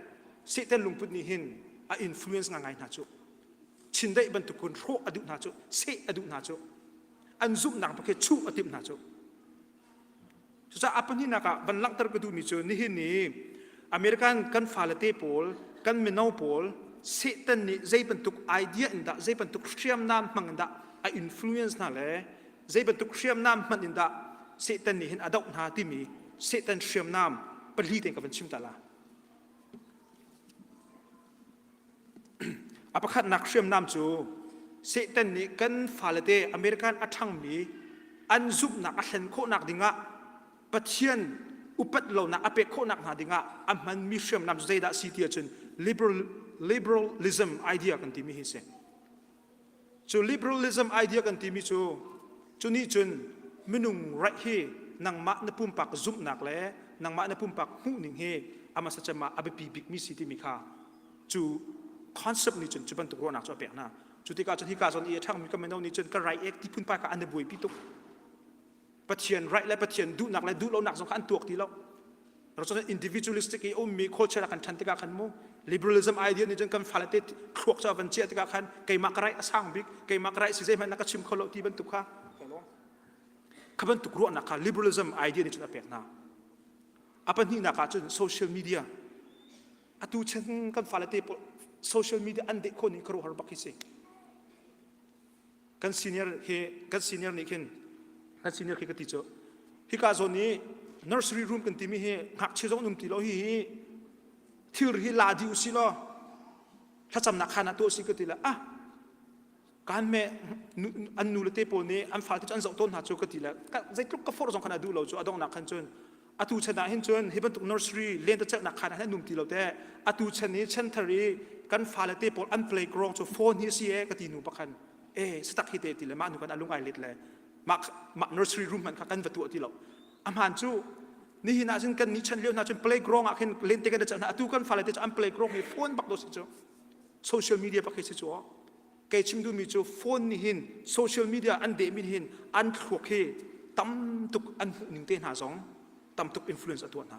Satan lungput nih hin a influence ngangai hna cu. Chindeih bantuk kun hrawh a duh hna cu, seh a duh hna cu. An zumhnak bak hi chuh a timh hna cu. Cucaah a pahnihnak ah van langhter ka duhmi cu nihin ni American kan fale te pawl, kan mino pawl Satan nih zei bantuk idea in dah, zei bantuk hriamnam hmang in dah a influence hna le zei bantuk hriamnam hmanh in dah Satan nih hin a doh hna timi Satan hriamnam pali tein ka van chim ta la. A pakhatnak hriamnam cu Satan nih kan fale te American a ṭhangmi an zumhnak a thlen khawhnak dingah Pathian upat lonak a pek khawhnak hna dingah a hmanmi hriamnam cu zeidah a si ti ahcun liberal, liberalism idea kan timi hi a si. Cu liberalism idea kan timi cu cu nih cun minung right hi nangmah na pumpak zumhnak le nangmah na pumpak hmuhning hi a hmasa cem ah a biapi bikmi si timi kha cu concept nih cun cu bantuk ruahnak cu a pek hna. Cu tikah cun hika zawn i a ṭhangmi kan mino nih cun ka right ek ti phunphai kha an i buaipi tuk. Pathian right le Pathian duhnak le duhlonak zong kha an tuak ti lo. Cun individualistic i ummi culture a kan ṭhan tikah khan mu liberalism idea nih cun kan fale te thluak cu a van chiah tikah khan keimah ka right a sang bik keimah ka right si zeihmanh na ka chim kho lo ti bantuk kha kha bantuk ruahnak kha liberalism idea nih cun a pek hna. A pahnihnak ah cun social media atu chan kan fale te pawl social media an deh khawh ning khuaruahhar bak hi si. Kan senior hi kan senior nih khin kan senior khi ka ti cu hika zawn i nursery room kan timi hi ngakchia zong an um ti lo hi hi thilri hi la dih usih law thlacamnak khaan ah tuah usih ka ti le ah kan me an nu le te pawl nih an fale cu an zoh tawn hna cu ka ti le zeitluk ka forh zong khan a duh lo cu a donghnak khan cun atu chan ah hin cun hi bantuk nursery lentecelhnak khaan ah hin an um ti lo te atu chan i chanthar i kan fale te pawl an playground cu phone hi a si e ka ti nu pakhan e satak hi te ti le mah nu kan a lung ai let le mah mah nursery room hmanh kha kan va tuah ti lo a hmaan cu nihin ah cun kan ni chan lio hna cun playground ah khin lente kan celh hna atu kan fale te cu an playground hi phone bak do si cu social media bak hi si cu Kei chim duhmi cu phone nih hin social media an dehmi nih hin an thluak hi tam tuk an hmuh ning te hna zong tam tuk influence a tuah hna.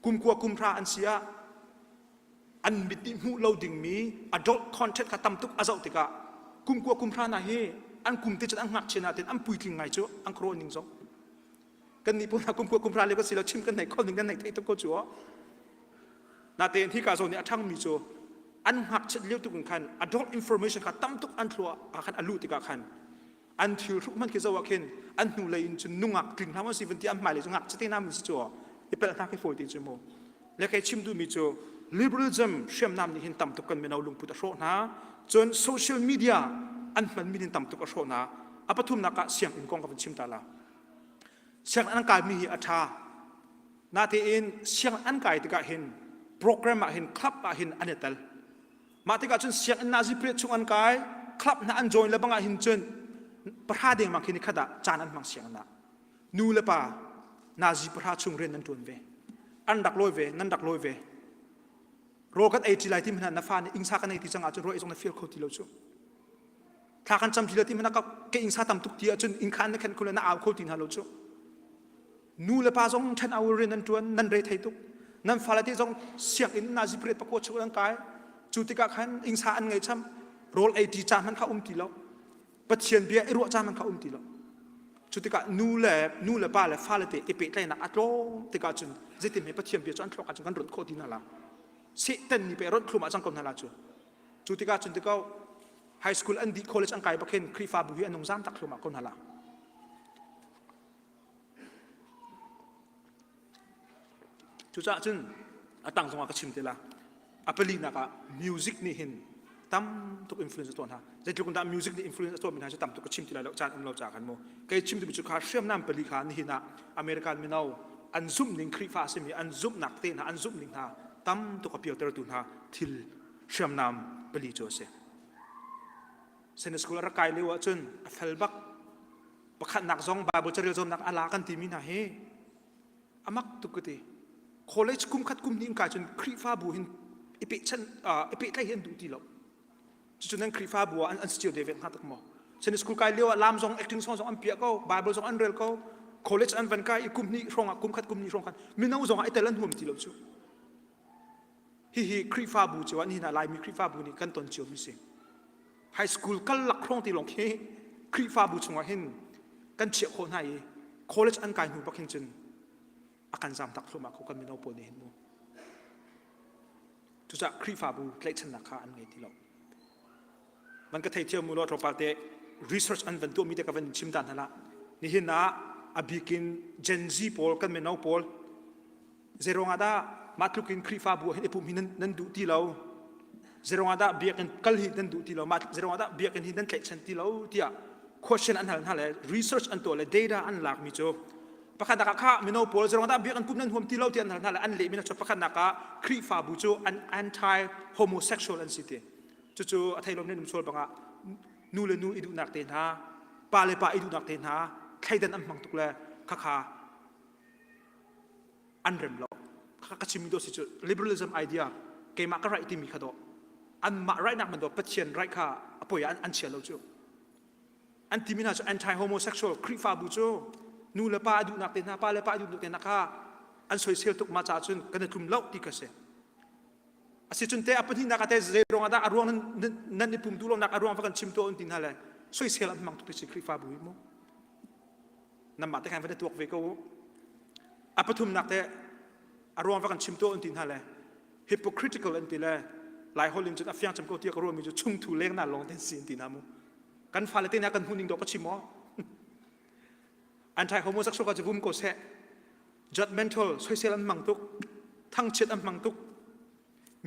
Kum kua kum hra an si ah an mit nih hmuh lo dingmi adult content kha tam tuk a zoh tikah kum kua kum hra hna hi an kum te cun an ngakchia nain an puitling ngai cu an khuaruah ning zong kan nih pawl hna kum kua kum hra le kan si lo chim kan nei kho ning kan nei thei tuk ko cu Natein hika zawn i a ṭhangmi cu an ngakchiat lio tuk in khan adult information kha tam tuk an thluak ah khan a luh tikah khan an thil hruk hmanh khi zoh ah khin an hnulei in cun nungak tling hna si vun ti an hmailei cu ngakchia te hna mun si cu i pelh hna khi fawi te cu mu le kei chim duhmi cu liberalism hriamnam nih hin tam tuk kan mino lungput a hrawh hna cun social media an hmanmi nih tam tuk a hrawh hna a pathumnak ah sianginn kong ka vun chim ta la sianginn an kaimi hi a ṭha Natein sianginn an kai tikah hin program ah hin club ah hin an i tel. Mah tikah cun sianginn nazi period chung an kai, club hna an join le bang ah hin cun pahra dengmang khi ni khat ah caan an hmang sianginn ah. Nu le pa nazi pahra chung rian nan ṭuan ve. An rak lawi ve, nan rak lawi ve. Rawl kan ei ṭi lai ti hmanh ah na fa nih ingsa kan ei ti cang ahcun rawl ei zong na feel kho ti lo cu. Thla kan cam ti lo ti hmanh ah ka ingsa tam tuk ti ahcun inn kha na khen kho le na au kho ti hna lo cu. Nu le pa zong 10 hour rian nan ṭuan, nan re thei tuk. Nan fale te zong sianginn nazi pariat pakua chung an kai. Cu tikah khan ingsa an ngei cham. Rawl ei ṭi caan hmanh kha um ti lo. Pathian bia i ruah caan hmanh kha um ti lo. Cu tikah nu le nu le pa le fale te i pehtlaihnak a tlawm tikah cun zeitin hme Pathian bia cu an thluak ahcun kan rawnh khawh ti hna la. Satan nih pei rawnh thlum ah cang ko hna la cu. Cu tikah cun tikau high school an dih college an kai bak hin Khrihfabu hi an nung zam tak thlum ah ko hna la. Cucaah cun a tang zongah ka chim te la. A palinak ah music nih hin tam tuk influence a tuah hna. Zeitluk in dah music nih influence a tuahmi hna cu tam tuk ka chim ti lai lo caan um lo ca khan mu. Kei chim timi cu kha hriamnam pali kha nihin ah American mino an zumh ning Khrihfa a simi an zumhnak te hna an zumh ning hna tam tuk a pialtertu hna thil hriamnam pali cu a si. Sunday school a rak kai lio ahcun a fel bak pakhatnak zong Bible carel cawnnak a la kan timi hna hi a mak tuk ka ti. College kum khat kum hnih in kai cun Khrihfabu hin i pehchan i pehtlaih hi an duh ti lo. Cucu nan Khrihfabu ah an, an si cio ve hnga tak maw? Sunday school kai lio ah lam zong acting song zong an piah ko, Bible zong an rel ko, college an van kai i kum hnih hrawng ah kum khat kum hnih hrawng khan mino zong ah i tel an huam ti lo cu. Hihi Khrihfabu cio ah nihin ah Laimi Khrihfabu nih kan ton cio mi si. High school kal lak hrawng ti lawng khi Khrihfabu chungah hin kan chiah khawh hna i college an kai hnu bak hin cun a kan zam tak thluahmah ko kan mino pawl nih hin mu. Cucaah Khrihfabu tlaihchannak kha an ngei ti lo. Van ka thei thiam mu law tlawmpal te research an van tuahmi te ka van chim ta hna la. Nihin ah a bikin Gen Z pawl kan mino pawl Zeiruang ah dah mah tluk in Khrihfabu ah hin i pumh hi nan, nan duh ti lo? Zeiruang ah dah biakinn kal hi nan duh ti lo? Mah zeiruang ah dah biakinn hi nan tlaihchan ti lo? tiah question an hal hna le research an tuah le data an lakmi cu pakhatnak ah kha mino pawl zeiruang dah biakinn pumh nan huam ti lo ti an hal hna le an lehmi cu pakhatnak ah Khrihfabu cu an anti homosexual an si ti. Cucu a thei lomi nan um sual bangah nu le nu i duhnak te hna, pa le pa i duhnak te hna thleidan an hmang tuk le khakha an rem lo ka chimmi dawh si cu liberalism idea keimah ka right timi kha dawh anmah right nak man dawh Pathian right kha a poi ah an chia lo cu an timi hna cu anti homosexual Khrihfabu cu nu le pa a duhnak te hna pa le pa a duhnak te hna kha an soisel tuk ma caah cun kan i tlum lo ti ka si asicun te a pahnihnak ah te zei ruang ah dah a ruang nan nan i pum duh lonak a ruang va kan chim tuah un ti hna le soisel an hmang tuk ti si Khrihfabu hi mu Nanmah te khan va tuak ve ko u. A pathumnak te a ruang va kan chim tuah un ti hna le hypocritical an ti le lai holh in cun a fiang cem ko tiah ka ruahmi cu chungthu leng na lawng ten si an ti hna mu. Kan fale te nih kan hmuh ning dawh ka chim aw. Anti homosexual ka cu vum ko seh. Judgmental soisel an hmang tuk. Thangchiat an hmang tuk.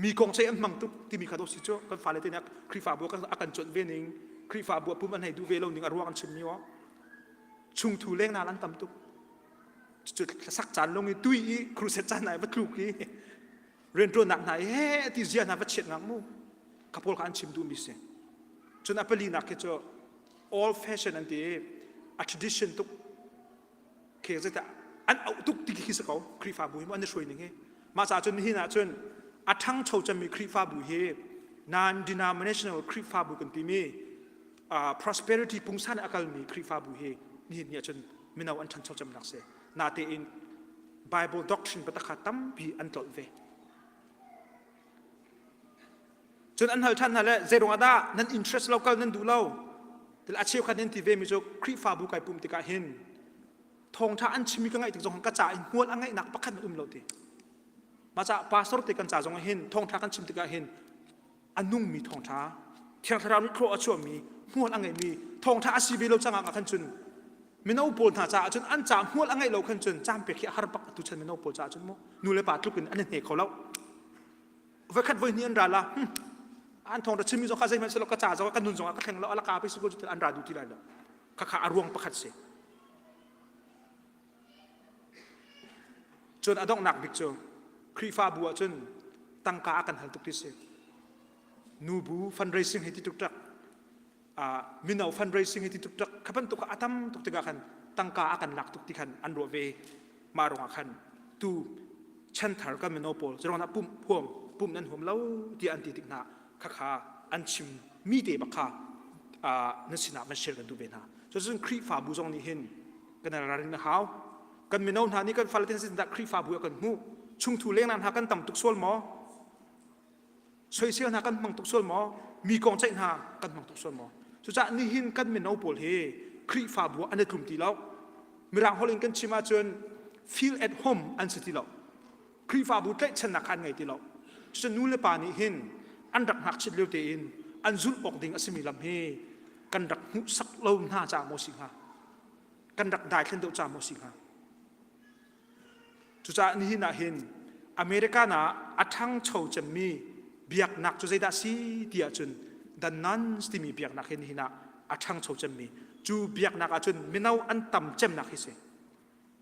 Mi kong ceih an hmang tuk timi kha dawh si cu kan fale te nih Khrihfabu a kan cuanh ve ning Khrihfabu a pum an hei duh ve lo ning a ruang an chimmi aw chungthu lengnal an tam tuk cu hlasak caan lung i tui i crusade caan ai va tluk i rianṭuannak hna i he ti zia hna va chiat ngak mu ka pawl kha an chim duhmi si cun a palinak khi cu old fashion an ti i a tradition tuk khi zeidah an auh tuk ti khi si ko Khrihfabu hi mu an i hruai ning hi mah caah cun nihin ah cun a ṭhangcho cemmi Khrihfabu hi non denominational Khrihfabu kan timi uh, prosperity pungsan a kalmi Khrihfabu hi nihin ni ah cun mino an ṭhancho cemnak si natein Bible doctrine biatak kha tampi an tlolh ve cun an hal ṭhan hna le zeiruang ah dah nan interest lo kal nan duh lo til a cheukhat nan ti ve mi cu Khrihfabu kai pum tikah hin thawngṭha an chimmi ka ngaih tik zong ka ca in hmual a ngeihnak pakhat um lo ti mah ca pastor te kan ca zong hin thawngṭha kan chim tikah hin a nungmi thawngṭha Thiang Thlarau nih thlawh a chuahmi hmual a ngeimi thawngṭha a si ve lo cangah khan cun mino pawl hna caah cun an ca hmual a ngeih lo khan cun caan pek hi a har bak atu chan mino pawl caah cun mu nu le pa tluk in an i hne kho lo voikhat voi hnih an ra la hm an thawng ra chimmi zong kha zeihmanh silo ka ca zong ka nun zong ah ka thleng lo ala ka pe si ko cu an ra duh ti lai lo khakha a ruang pakhat si cun a donghnak bik cu Khrihfabu ah cun tangka a kan hal tuk ti si nubu fundraising hi ti tuk tak mino fundraising hi ti tuk tak kha bantuk a tam tuk tikah khan tangka a kan lak tuk ti khan an ruah ve mah ruangah khan tu chanthar kan mino pawl zerong ah pum huam pum nan huam lo tiah an ti tik hna khakha an chim mi te bak kha nan sinah van share kan duh ve hna cucun Khrihfabu zong nih hin kan ralrin a hau kan mino hna nih kan fale te sin dah Khrihfabu ah kan hmuh chungthu lengnak hna kan tam tuk sual maw soisel hna kan hmang tuk sual maw mi kong ceih hna kan hmang tuk sual maw cucaah nihin kan mino pawl hi Khrihfabu ah an i tlum ti lo mirang holh in kan chim ahcun feel at home an si ti lo Khrihfabu tlaihchannak kha an ngei ti lo cucun nu le pa nih hin an rak ngakchit lio tein an zulh awk ding a simi lam hi kan rak hmuhsak lo hna caah maw si hnga kan rak daithlen deuh caah maw si hnga Cucaah nihin ah hin American ah a ṭhangcho cemmi biaknak cu zeidah si ti ahcun the nuns timi biaknak hi nihin ah a ṭhangcho cemmi cu biaknak ahcun mino an tam cemnak hi si.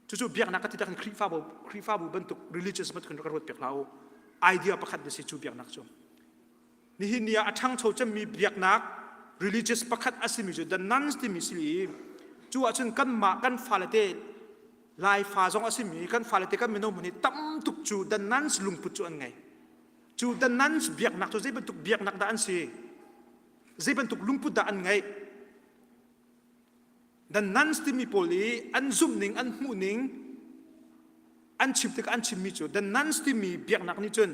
Cucu biaknak ka ti tak in Khrihfabu Khrihfabu bantuk religious bantuk in rak ruat piak hlah u. Idea pakhat na si cu biaknak cu. Nihin ni ah a ṭhangcho cemmi biaknak religious pakhat a simi cu the nuns timi si i cu ahcun kanmah kan fale te Laifa zong a simi kan fale te kan mino hmun hi tam tuk cu the nuns lungput cu an ngei. Cu the nuns biaknak cu zei bantuk biaknak dah an si? Zei bantuk lungput dah an ngeih? The nuns timi pawl i an zumhning an hmuhning an chim tikah an chimmi cu the nuns timi biaknak nih cun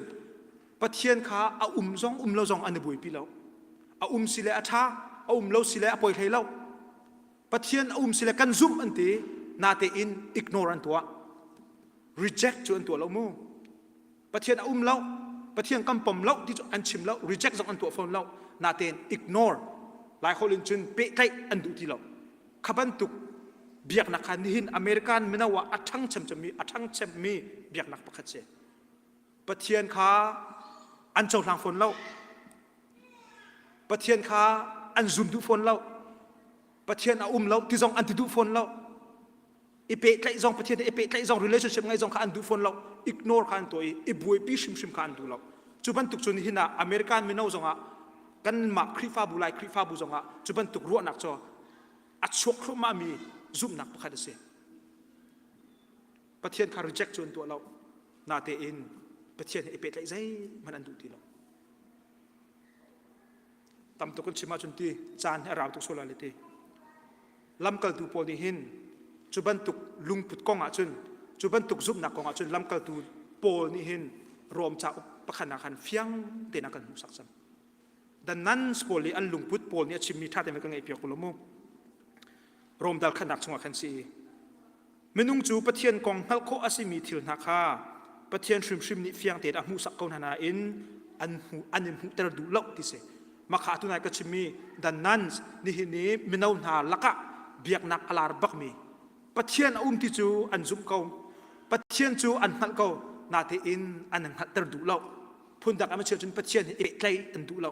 Pathian kha a um zong um lo zong an i buaipi lo. A um si le a ṭha, a um lo si le a poi hlei lo. Pathian a um si le kan zumh an ti, natein ignore an tuah. Reject cu an tuah lo mu. Pathian a um lo, Pathian kan pom lo ti cu an chim lo, reject zong an tuah fawn lo. Natein ignore Laiholh in cun pehtlaih an duh ti lo. Kha bantuk biaknak kha nihin American mino ah a ṭhang cemcemmi a ṭhang cemmi biaknak pakhat si. Pathian kha an cohlang fawn lo. Pathian kha an zum duh fawn lo. Pathian a um lo ti zong an ti duh fawn lo. I pehtlaih zong Pathian he i pehtlaih zong relationship ngeih zong kha an duh fawn lo. Ignore kha an tuah i i buaipi hrimhrim kha an duh lo. Cu bantuk cu nihin ah American mino zongah kanmah Khrihfabu Lai Khrihfabu zongah cu bantuk ruahnak cu a chuak thluahmahmi zumhnak pakhat a si. Pathian kha reject cu an tuah lo. Natein Pathian he i pehtlaih zeihmanh an duh ti lo. Tam tuk kan chim ahcun ti caan hi a rau tuk sual lai le ti. Lamkaltu pawl nih hin cu bantuk lungput kong ahcun cu bantuk zumhnak kong ahcun lamkaltu Paul nih hin Rom cauk pakhat ah khan fiang tein a kan hmuhsak cang. The nuns pawl i an lungput pawl nih a chimmi ṭha tein ka ngaihpiak u law mu. Rom dal khatnak chungah khan si. Minung cu Pathian kong hngalh khawh a simi thil hna kha Pathian hrimhrim nih fiang tein a hmuhsak ko hna nain an hmu an in hmuhter duh lo ti si. Makha tunai ka chimmi the nuns nihin i mino hna lakah biaknak a lar bakmi Pathian a um ti cu an zumh ko. Pathian cu an hngalh ko natein an hngalhter duh lo. Phundang an chim cun Pathian hi tlei an duh lo.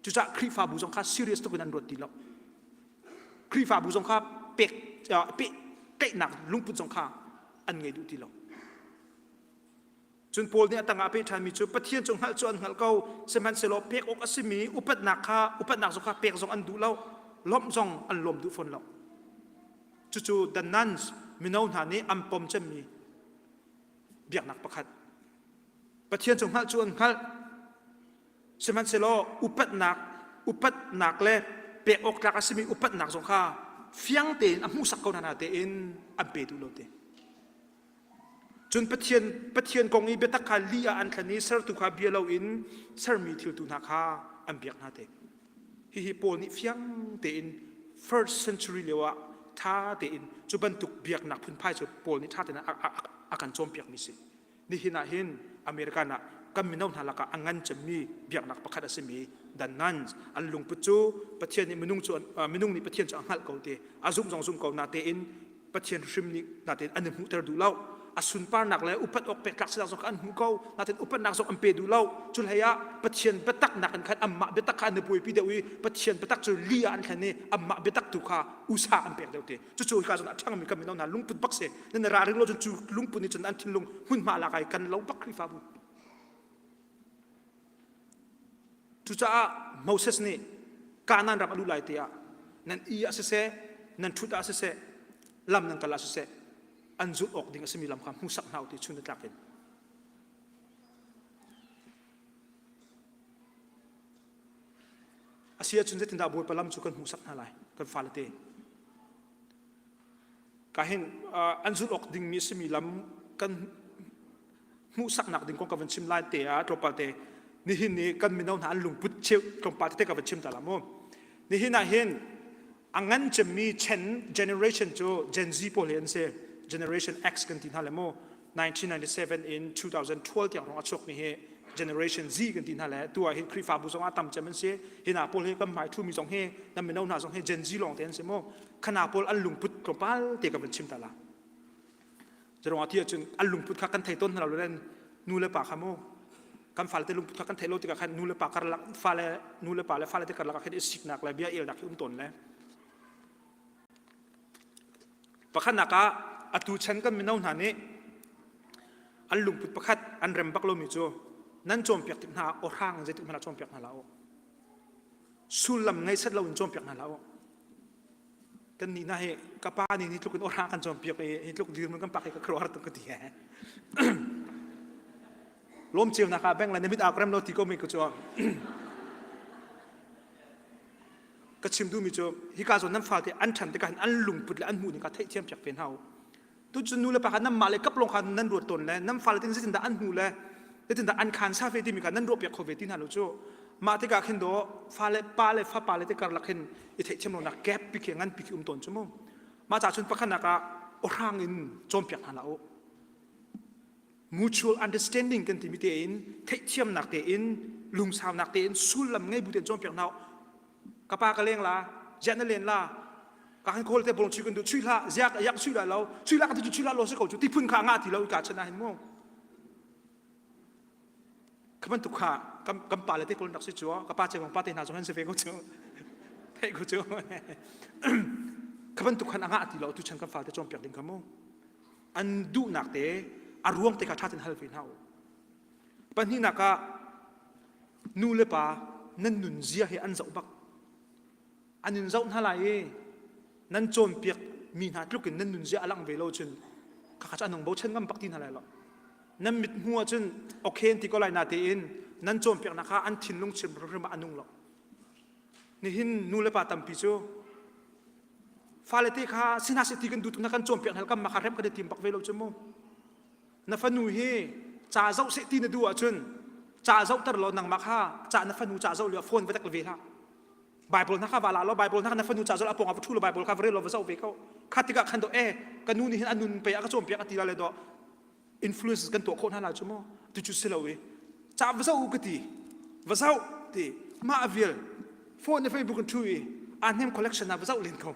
Cucaah Khrihfabu zong kha serious tuk in an ruat ti lo. Khrihfabu zong kha pek pehtlaihnak lungput zong kha an ngei duh ti lo. Cun Paul nih a tangah a peh ṭhanmi cu Pathian cu hngalh cu an hngalh ko, sihmanhsehlaw pek awk a simi upatnak kha upatnak zong kha pek zong an duh lo, lawmh zong an lawm duh fawn lo. Cucu the nuns mino hna nih an pom cemmi biaknak pakhat. Pathian cu hngalh cu an hngalh, Sihmanhsehlaw upatnak upatnak le pek awk tlak a simi upatnak zong kha fiang tein a hmuhsak ko hna na tein an pe duh lo te. Cun Pathian Pathian kong i biatak kha li ah an thlen i sertu kha bia loin sermi thil tu hna kha an biak hna te. Hihi Paul nih fiang tein first century lio ah ṭha tein cu bantuk biaknak phunphai cu Paul nih ṭha tein a, a, a kan cawnpiakmi si. Nihin ah hin American ah kan mino hna lakah a ngan cemmi biaknak pakhat a simi the nuns an lungput cu Pathian nih minung cu minung nih Pathian cu a hngalh ko ti a zumh zong zum ko natein Pathian hrim nih natein an i hmuhter duh lo a sunparnak le upat awk pek tlak sinak zong kha an hmu ko natein upatnak zong an pe duh lo cu hlei ah Pathian biatak nak in khan anmah biatak kha an i buaipi deuh i Pathian biatak cu li ah an thlen i anmah biatak tu kha usa an pek deuh ti cucu hika zawn ah ṭhangmi kan mino hna lungput bak si nan ra ring lo cun cu lungput nih cun an thinlung hmunhma lak ai kan lo bak Khrihfabu cucaah Moses nih Kanaan ram a luh lai te ah nan i ah siseh nan ṭhut ah siseh lam nan kal ah siseh an zulh awk ding a simi lam kha hmuhsak hna u ti chun tlak in A si ahcun zeitindah Bawipa lam cu kan hmuhsak hna lai kan fale te. Ka hin an zulh awk dingmi a simi lam kan hmuhsaknak ding kong ka van chim lai te ah tlawmpal te nihin ni kan mino hna an lungput cheu tlawmpal tete ka van chim ta la mu. Nihin ah hin a ngan cemmi chen generation cu Gen Z pawl hi an si. Generation X kan ti hna le mu. 1997 in 2012 tiang rong a chuakmi hi generation Z kan ti hna le tu ah hin Khrihfabu zong ah tam cem an si hina pawl hi kan hmai thumi zong hi nan mino hna zong hi Gen Z lawng te an si mu khana pawl an lungput tlawmpal te ka van chim ta la zarong ah ti ahcun an lungput kha kan thei tawn hna lo le nu le pa kha mu kan fale te lungput kha kan theih lo tikah khan nu le pa karlak fale nu le pa le fale te karlak ah khan i siknak le bia elnak hi um tawn le Pakhatnak ah atu chan kan mino hna nih an lungput pakhat an rem bak lomi cu nan cawnpiak tik hna aw hrang in zeitik hmanh ah cawnpiak hna hlah u. Sullam ngei set loin cawnpiak hna hlah u. Kan nih hna hi ka pa nih ni tluk in aw hrang kan cawnpiak i hi tluk dirhmun kan pak hi ka khuaruahhar tuk ka ti he. Lawm ceunak ah beng le na mit aa rem lo ti ko mi ko cu. Ka chim duhmi cu hika zawn nan falte an ṭhan tikah hin an lungput le an hmuh ning kha theihthiam piak ve hna u. Tucun nu le pa kha nanmah le kap lawng kha nan ruat tawn le nan fale tin zeitindah an hmuh le zeitindah an khan sa ve timi kha nan ruah piak kho ve ti hna lo cu. Mah tikah khin daw fale pa le fapa le te karlak hin i theihthiam lonak gap pi khi ngan pi khi um tawn cu mu. Mah ca cun pakhatnak ah awhrang in cawnpiak hna hlah u. Mutual understanding kan timi tein theihthiamnak tein lungsaunak tein sullam ngei bu tein cawnpiak hna u. Ka pa ka leng la, ziah na len la, ka kan kawl te bolong chui kan duh chui hlah, ziah yak chui lai lo, chui lah ka ti cu chui lah lo si ko cu ti phun kha ngah ti lo i ka chan ah hin mu. Kha bantuk kha kan kan pa le te kawl rak si cu ka pa cewang pa te hna zong an si ve ko cu. Theih ko cu. Kha bantuk khan a ngah ti lo tu chan kan fale te cawnpiak ding kha mu. An duhnak te a ruang te kha ṭha tein hal ve hna u. Pahnihnak ah nu le pa nan nunzia hi an zoh bak. An in zoh hna lai i nan cawnpiak mi hna tluk in nan nunzia a langh ve lo cun khakha cu an hung bochan ngam bak ti hna lai lo. Nan mit hmu ahcun okay an ti ko lai natein nan cawnpiaknak kha an thinlung chim hrimhrim ah a nung lo. Nihin nu le pa tampi cu fale te kha sina seh ti kan duh tuk na kan cawnpiak hna kan mah kha rem kan i tim bak ve lo cu mu. Na fanu hi ca zoh seh ti na duh ahcun ca zohter law nangmah kha ca na fanu ca zoh lio phone va tek ve hlah. Bible hna kha va la law Bible hna kha na fanu ca zoh a pawng ah va ṭhu law Bible kha va rel law va zoh ve ko. Kha tikah khan do eh ka nu nih hin a nun pei a ka cawnpiak a ti la le do influence kan tuah khawh hna la cu mu. Tu cu si lo i ca va zoh u ka ti. Va zoh ti mah vial phone le Facebook in ṭhu i aa hnem collection ah va zoh len ko.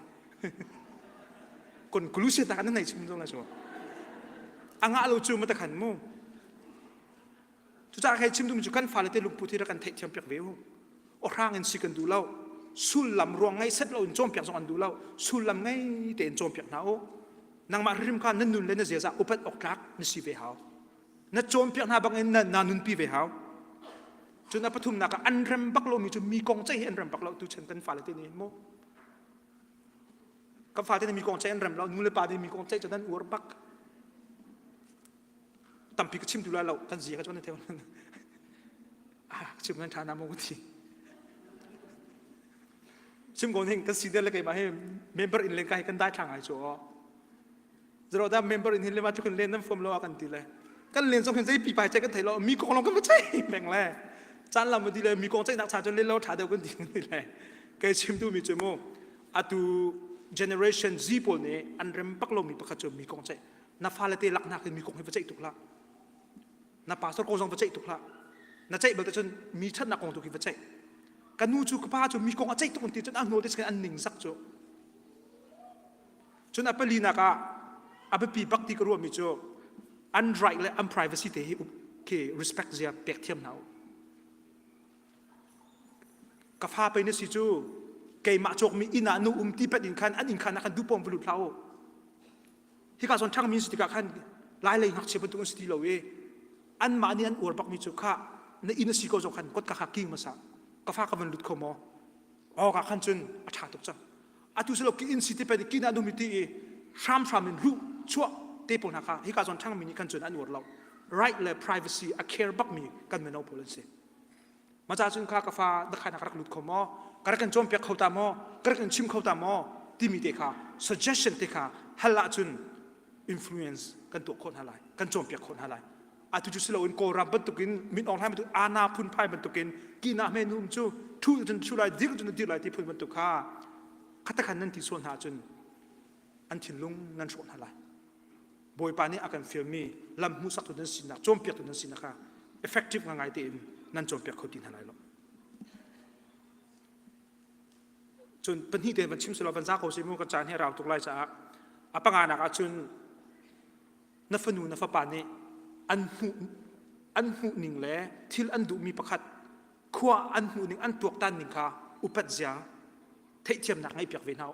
Conclusion ta kan nei chim zong la chu. A ngah lo cu ma ta khan mu. Cucaah kai chim dum cu kan fale te lungput hi rak kan theihthiam piak ve u. Ohrang in si kan duh lo. Sullam ruang ngei set lo in cawnpiak zong an duh lo. Sullam ngei tein cawnpiak hna u. Nangmah hrim kha nan nun le na ziaza upat awk tlak na si ve hau. Na cawnpiak hna bangin na, na nunpi ve hau. Cun a pathumnak ah an rem bak lomi cu mi kong ceih hi an rem bak lo tu chan kan fale te nih mu. Kan fate nih mi kong ceih an rem lo, nu le pa nih mi kong ceih cu nan uar bak. Tampi ka chim tu lai lo, kan zia ka chuan theu. Ah, chim kan tha na mo ti. Chim ko ning kan si le keimah hi member in len ka hi kan dai thlang ai chu o. Zero da member in hin le ma chu kan len nan fom lo a kan ti le. Kan len zong hin zei pi pai che kan thei lo, mi kong long kan va chei peng le. Caan lam ti le mi kong ceih nak cha chun len lo tha deuh kan ti ti le. Kei chim tu mi chu mu atu generation Z pawl nih an rem bak lomi pakhat cu mi kong ceih na fale te laknak in mi kong hi va ceih tuk hlah na pastor kong zong va ceih tuk hlah na ceih bal te cun mi ṭhatnak kong tu khi va ceih ka nu cu ka pa cu mi kong a ceih tuk ti cun a hnu te an ning zak cu cun a palinak ah a biapi bak ti ka ruahmi cu an right le an privacy te hi khi respect zia pek thiam hna u Ka fa pei na si cu keimah cawkmi inn ah nu um ti pet in khan an inn khan ah khan duhpawm va lut hlah u. Hika zawn ṭhangmi si tikah khan lai lei ngakchia bantuk an si ti lo i anmah nih an uar bakmi cu kha na inn a si ko zong khan kotka kha king hmasa ka fa ka van lut kho maw awk ah khan cun a ṭha tuk cang atu si lo ki inn si ti pet kin ah numi ti i hramhram in luh chuah te pawl hna kha hika zawn ṭhangmi nih khan cun an uar lo right le privacy a care bakmi kan mino pawl an si Maca cun kha ka fa na khan ka rak lut kho maw? Ka rak in cawnpiak kho ta maw? Ka rak in chim kho ta maw? Timi te kha suggestion te kha hal ahcun influence kan tuah khawh hna lai, kan cawnpiak khawh hna lai. Atu cu siloin Kawlram bantukin Min Aung Hlaing bantuk ana phunphai bantukin kina hme nu um cu thu cun thu lai dir cun dir lai ti phun bantuk kha khatakhan nan ti sual hna ahcun an thinlung nan hrawh hna lai. Bawipa nih a kan fialmi lam hmuhsaktu nan sinak cawnpiaktu nan sinak kha effective ngai tein nan cawnpiak kho ti hna lai lo. Cun pahnih tein van chim selaw van za ko si mu ka caan hi a rau tuk lai caah a panganak ah cun na fanu na fapa nih an hmuh an hmuh ning le thil an duhmi pakhat khua an hmuh ning an tuaktan ning kha upat zia theihthiamnak ngeihpiak ve hna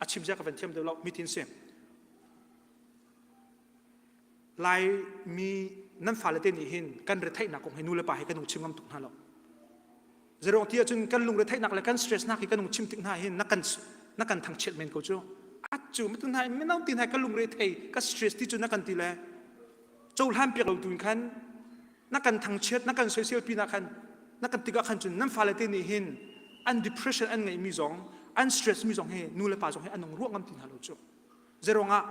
a chim zia ka van thiam deuh lo mitin si Laimi nan fale te nih hin kan retheihnak kong hi nu le pa hi kan ung chim ngam tuk hna lo. Zeruang ti ahcun kan lung retheihnak le kan stress nak hi kan ung chim tik hna hin na kan na kan thangchiat men ko cu. A cu matu hna mino ti hna ka lung rethei ka stress ti cu na kan ti le cohlan piak lo tu in khan na kan thangchiat na kan soisel pi na khan na kan tikah khan cun nan fale te nih hin an depression an ngeihmi zong. An stress mi zong hi nu le pa zong hi an nung ruah ngam ti hna lo cu. Zeruangah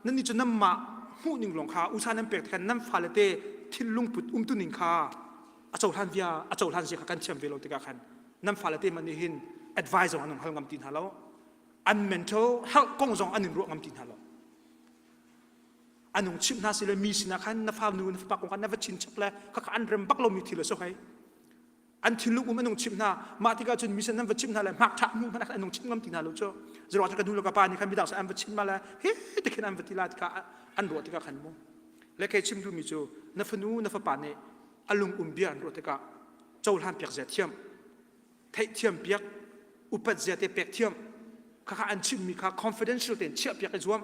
nan nih cu nanmah hmuh ning lawng kha usa nan pek tikhan nan fale te thinlung put umtu ning kha a cohlan via a cohlan zia kha kan thiam ve lo tikah khan nan fale te man nih hin advice zong an hal ngam ti hna lo. An mental health kong zong an in ruah ngam ti hna lo. Anung chimh hna si le mi sinah khan na fa nu na fapa kong khan na va chin chap le khakha an rem bak lomi thil a si hoi. An thinlung um anung chimh hna mah tikah cun mi sin nan va chimh hna le hmak ṭha hnu hmanh anung chimh ngam ti hna lo cu zeruang ka nu le ka pa nih khan midang sin an va chim ma le he ti khin an va ti la tikah an ruah tikah khan mu le kei chim duhmi cu na fanu na fapa nih a lung um bia an ruah tikah cohlan piak zia thiam theihthiam piak upat zia te pek thiam khakha an chimmi kha confidential tein chiah piak i zuam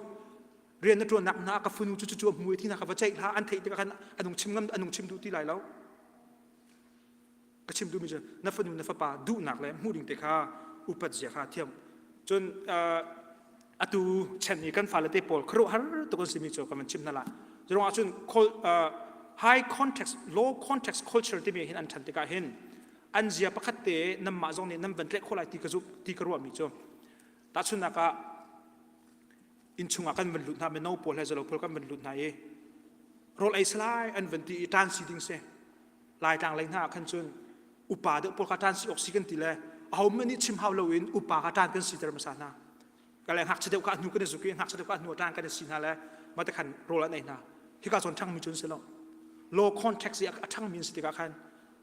rian na ṭuannak hna ka fanu cu cu a hmu ti hna kha va ceih hlah an theih tikah khan anung chim ngam anung chim duh ti lai lo ka chim duhmi cu na fanu na fapa duhnak le hmuh ding te kha upat zia kha thiam cun atu chan i kan fale te pawl khuaruahhar tuk an simi cu ka van chim hna la ruangah cun high context low context culture timi hin an ṭhan tikah hin an zia pakhat te nanmah zong nih nan van tlaih khawh lai ti ka zumh ti ka ruahmi cu tahchunhnak ah innchung ah kan van lut hna mino pawl he zalo pawl kan van lut hna i rawl ei salai an van ti i ṭan si ding si Laitlang lei hna ah khan cun upa deuh pawl kha ṭan si awk si kan ti le ahohmanh nih chim hau loin upa kha ṭan kan siter hmasa hna. Ka le ngakchia deuh kha a hnu kan i zuk i ngakchia deuh kha a hnu ah ṭan kan i si hna le mah te khan rawl an ei hna. Hika zawn ṭhangmi cu an si lo. Law context i a ṭhangmi an si tikah khan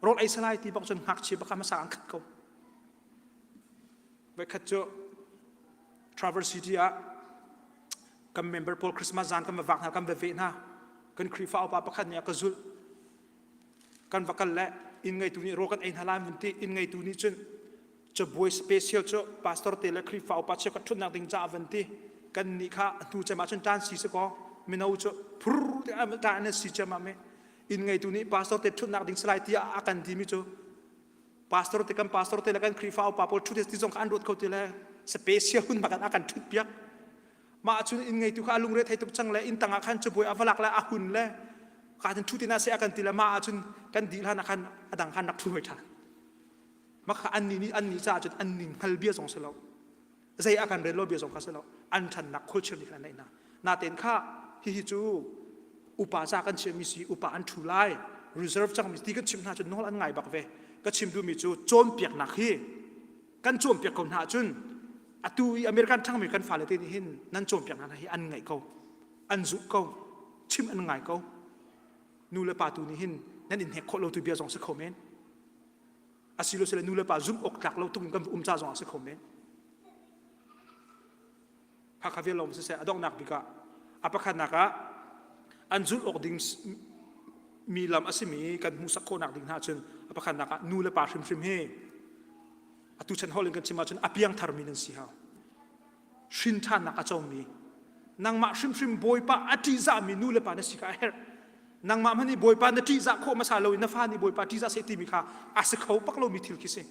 rawl ei salai ti bak cun ngakchia bak kha hmasa an khat ko. Voikhat cu Traverse City ah kan member pawl Christmas zan kan va vak hna kan va veh hna. Kan Khrihfa upa pakhat nih a ka zulh. Kan va kal le inn ngeitu nih rawl kan ei hna lai an vun ti. Inn ngeitu nih cun cabuai special cu pastor te le Khrihfa upa cheukhat ṭhutnak ding caah van ti. Kan nih kha a hnu cem ah cun ṭan si si kaw mino cu phur te ah ṭan an si ciammam i inn ngeitu nih pastor te ṭhutnak ding si lai tiah a kan timi cu pastor te kan pastor te le kan Khrihfa upa pawl ṭhut ti zong kha an ruat kho ti le special hun bak in a kan ṭhut piak. Mah cun inn ngeitu kha a lungre thei tuk cang le inn tangah khan cabuai a va lak le a hun le ka cun ṭhu tina seh a kan ti le mah ahcun kan dih hlan ah khan a dang khan rak ṭhu hoi ṭhan. Mah kha annih nih annih caah cun an ning hngal bia zong si lo. Zei a kan rel lo bia zong kha si lo. An ṭhannak culture nih khan an neih hna. Natein kha hihi cu upa ca kan chiahmi si upa an ṭhu lai reserve cangmi ti kan chimh hna cun nawl an ngai bak ve. Ka chim duhmi cu cawnpiaknak hi kan cawnpiak ko hna ahcun atu i American ṭhangmi kan fale te nih hin nan cawnpiak hna hi an ngaih ko an zulh ko chim an ngai ko nu le pa tu nih hin nan in hnek khawh lo tu bia zong si kho men asilo sile nu le pa zumh awk tlak lo tuk in kan um ca zong a si kho men Hakha vial lawng siseh a donghnak bik ah a pakhatnak ah an zulh awk ding mi lam a simi kan hmuhsak khawhnak ding hna cun a pakhatnak ah nu le pa hrimhrim hi atu chan holh in kan chim ahcun a piangthar mi nan si hau hrin ṭhannak a comi nangmah hrimhrim bawipa a ṭihzahmi nu le pa na si kha a herh nangmah hmanh nih bawipa na ṭihzah khawh hmasa lo in na fa nih bawipa ṭihzah seh timi kha a si kho bak lomi thil khi si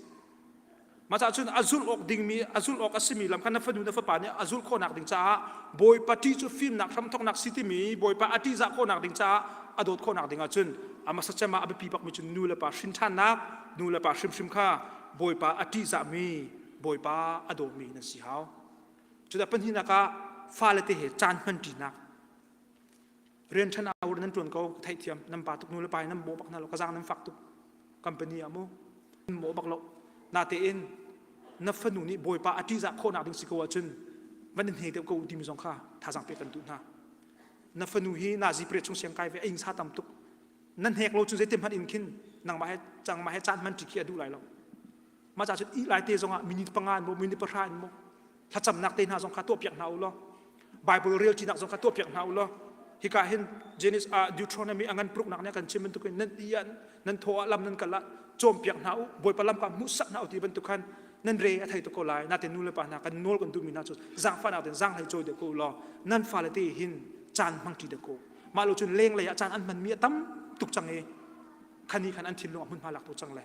Mah caah cun a zulh awk dingmi a zulh awk a simi lam kha na fanu na fapa nih a zulh khawhnak ding caah Bawipa ṭih cu fimnak hramthawknak si timi Bawipa a ṭihzah khawhnak ding caah a dawt khawhnak ding ahcun a hmasa cem ah a biapi bakmi cu nu le pa hrin ṭhannak nu le pa hrimhrim kha Bawipa a ṭihzahmi Bawipa a dawmi nan si hau. Cudah pahnihnak ah fale te he caan hmanṭinak rian ṭhan hour nan ṭuan ko ka theihthiam nan pa tuk nu le pa nan mawh bak hna lo ka zaang nan fak tuk company ah mu nan mawh bak lo natein na fanu nih bawipa a ṭihzah khawhnak ding si ko ahcun van in hne deuh ko timi zong kha thazaang pek kan duh hna na fanu hi nazi pret chung siang kai ve a ingsa tam tuk nan hnek lo cun zeitin hmanh in khin nangmah he cangmah he caan hman ṭi khi a duh lai lo mah ca cun ih lai te zongah minute panga in maw minute pahra in maw thlacamnak te hna zong kha tuahpiak hna u law Bible rel ṭinak zong kha tuahpiak hna u law hika hin Genesis ah Deuteronomy a ngan pruknak nih a kan chim bantukin nan i ah nan thaw ah lam nan kal ah cawnpiak hna u Bawipa lam kha hmuhsak hna u ti bantuk khan nan re a thei tuk ko lai natin nu le pa hna kan nawl kan duhmi hna cu zaangfahnak tein zaanghlei cawi deuh ko u law nan fale te hin caan hmang ṭi deuh ko mah lo cun lenglei ah caan an hmanmi a tam tuk cang i khani khan an thinlung a hmunhma lak tuk cang le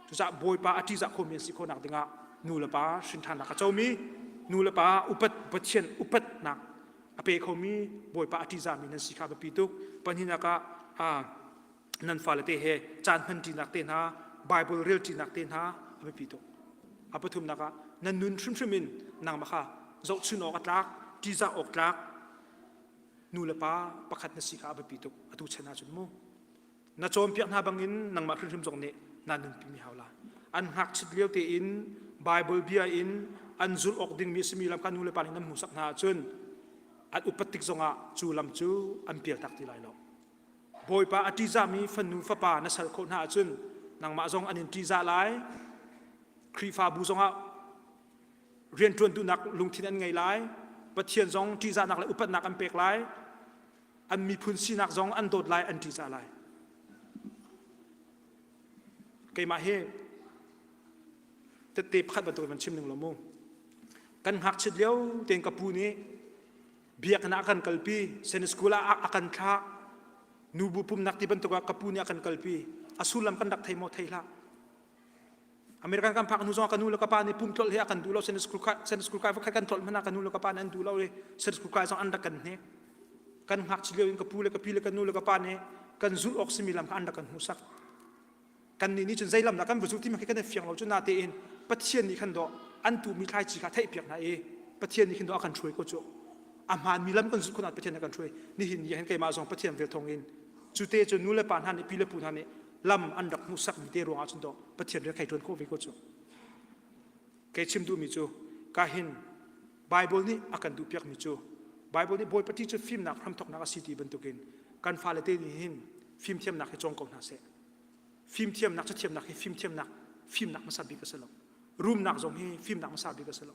Cucaah Bawipa a ṭihzah khomi an si khawhnak dingah nu le pa hrinṭhannak a comi, nu le pa upat Pathian upatnak a pe khomi Bawipa a ṭihzahmi nan si kha biapi tuk. Pahnihnak ah nan fale te he caan hmanṭinak te hna, Bible relṭinak te hna a biapi tuk. A pathumnak ah Na nun hrimhrim in nangmah kha zohchun awk a tlak, ṭihzah awk tlak nu le pa pakhat na si kha a biapi tuk atu chan ahcun mu. Na cawnpiak hna bangin nangmah hrimhrim zong nih naa nunpimi hau la. An ngakchit lio tein Bible bia in an zulh awk dingmi a simi lam kha nu le pa nih nan hmuhsak hna ahcun an upat tik zongah cu lam cu an pialtak ti lai lo. Bawipa a ṭihzahmi fanu fapa na sal khawh hna ahcun nangmah zong an in ṭihzah lai. Khrihfabu zongah rianṭuan duhnak lungthin an ngei lai. Pathian zong ṭihzahnak le upatnak an pek lai. An miphun sinak zong an dawt lai, an ṭihzah lai. Keimah hi tette pakhat bantuk in van chim ning law mu. Kan ngakchit lio tein ka pu nih biakinn ah a kan kalpi, Sunday school ah a kan thlah, nubu pumnak ti bantuk ah ka pu nih a kan kalpi. A sullam kan rak thei maw thei hlah. American kan phak hnu zong ka nu le ka pa nih pum tlolh hi a kan duh lo Sunday school kai Sunday school kai vakhat kan tlolh hmanh ah ka nu le ka pa nih an duh lo i Sunday school kai zong an rak kan hnek. Kan ngakchia lio in ka pu le ka pi le ka nu le ka pa nih kan zulh awk simi lam kha an rak kan hmuhsak. Kannih nih cun zei lam dah kan va zulh ti khi kan i fiang lo cu natein Pathian nih khan dawh an tuhmi thlaici kha theihpiak hna i Pathian nih khin dawh a kan hruai ko cu. A hmaanmi lam kan zulh khun ah Pathian a kan hruai. Nihin ni hin keimah zong Pathian vel thawng in cu te cu nu le pa hna nih pi le pu hna nih lam an rak hmuhsakmi te ruangah cun dawh Pathian rian kai ṭuan khawh ve ko cu. Kei chim duhmi cu ka hin Bible nih a kan duhpiakmi cu Bible nih Bawipa ṭih cu fimnak hramthawknak a si ti bantukin kan fale te nih hin fimthiamnak hi cawng ko hna seh. Fimthiamnak cathiamnak hi fimthiamnak fimnak hmasa bik a si lo. Rumnak zong hi fimnak hmasa bik a si lo.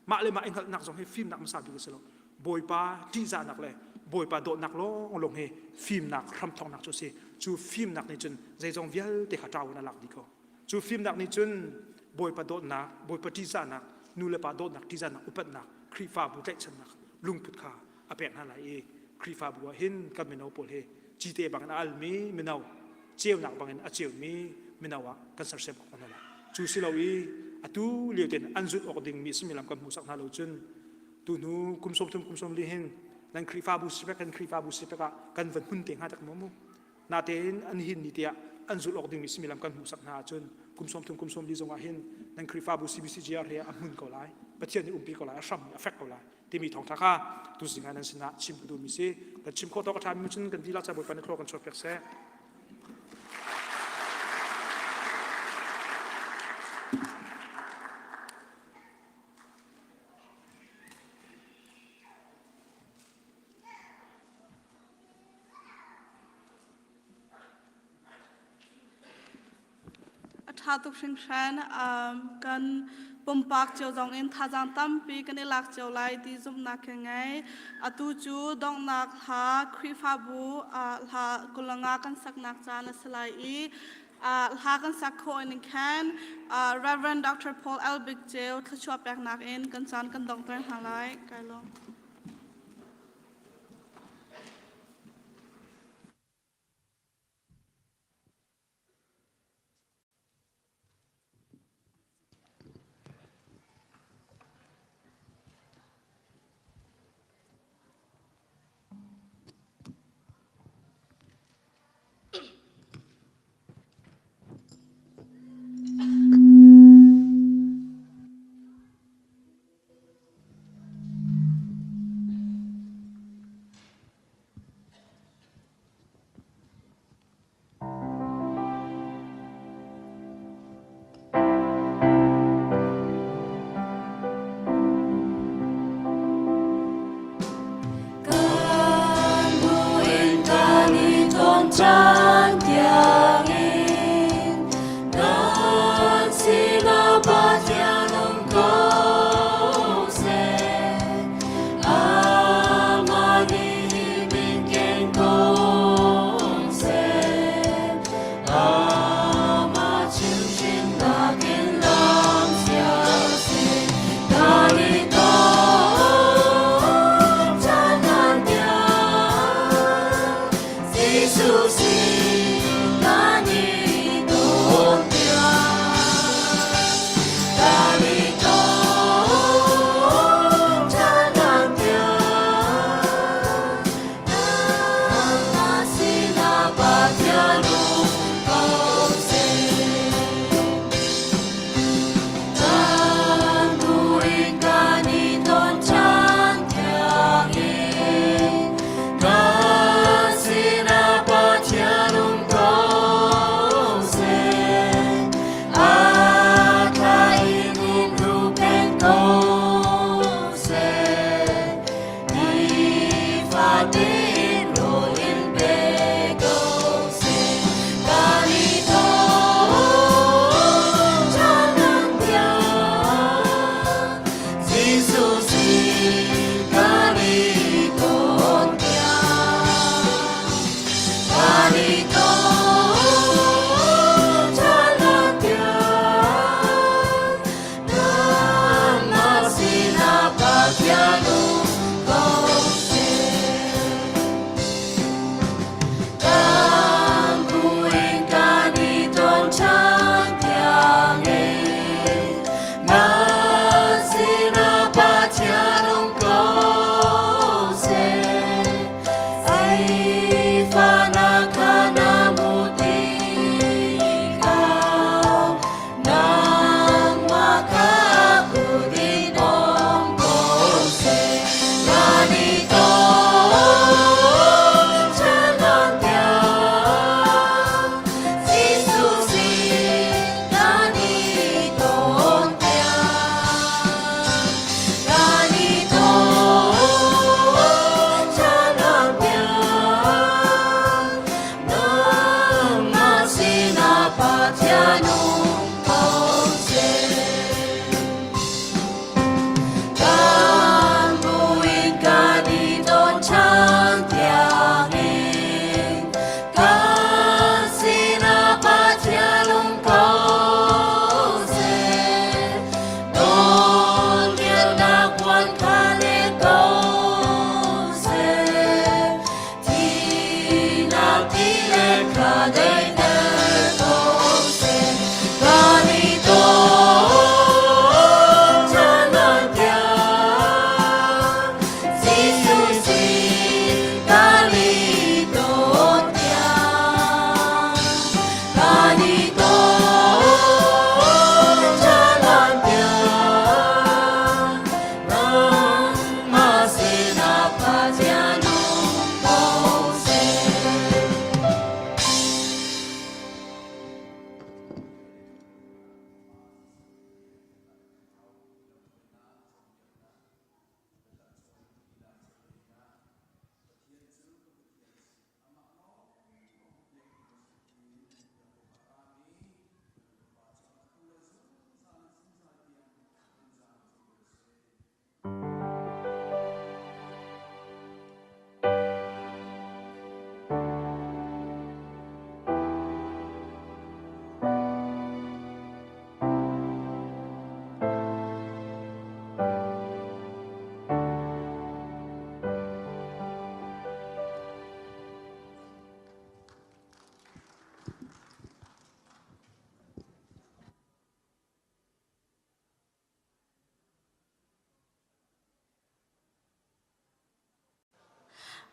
Mah le mah i hngalhnak zong hi fimnak hmasa bik a si lo. Bawipa ṭihzahnak le Bawipa dawtnak lawnglawng hi fimnak hramthawknak cu a si. Cu fimnak nih cun zeizong vialte kha ṭau in a lak dih ko. Cu fimnak nih cun Bawipa dawtnak, Bawipa ṭihzahnak, nu le pa dawtnak, ṭihzahnak, upatnak, Khrihfabu tlaihchannak lungput kha a pek hna lai i Khrihfabu ah hin kan mino pawl hi cite bangin a almi mino, ceunak bangin a ceumi mino ah kan sersiam khawh hna lai. Cu si lo i atu lio tein an zulh awk dingmi simi lam kan hmuhsak hna lo cun tuhnu kum 30 kum 40 hin nan Khrihfabu sipek kan Khrihfabu sipek ah kan van hun te hnga tak maw mu natein an hin ni tiah an zulh awk dingmi simi lam kan hmuhsak hna ahcun kum 30 kum 40 zongah hin nan Khrihfabu CBCGR he a hmun ko lai Pathian nih umpi ko lai a hram a fek ko lai timi thawngtha kha tuzing ah nan sinah chim ka duhmi si kan chim khawh tawk a ṭhami cun kan dihlak ca Bawipa nih thlua kan chuahpiak seh. A ṭha tuk hringhran. Kan pumpak cio zong in thazaang tampi kan i lak cio lai ti zumhnak ka ngei. Atu cu donghnak hla Khrihfabu hla 25 kan saknak caan a si lai i hla kan sak khawh in khan Reverend Dr. Paul L. Bik Ceu thluachuah peknak in kan caan kan donghter hna lai. Kai lawm.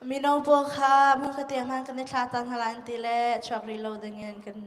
Mino pawl kha hmunkhat te hman kan i thla ta hna lai an ti le chuak rih lo dingin kan.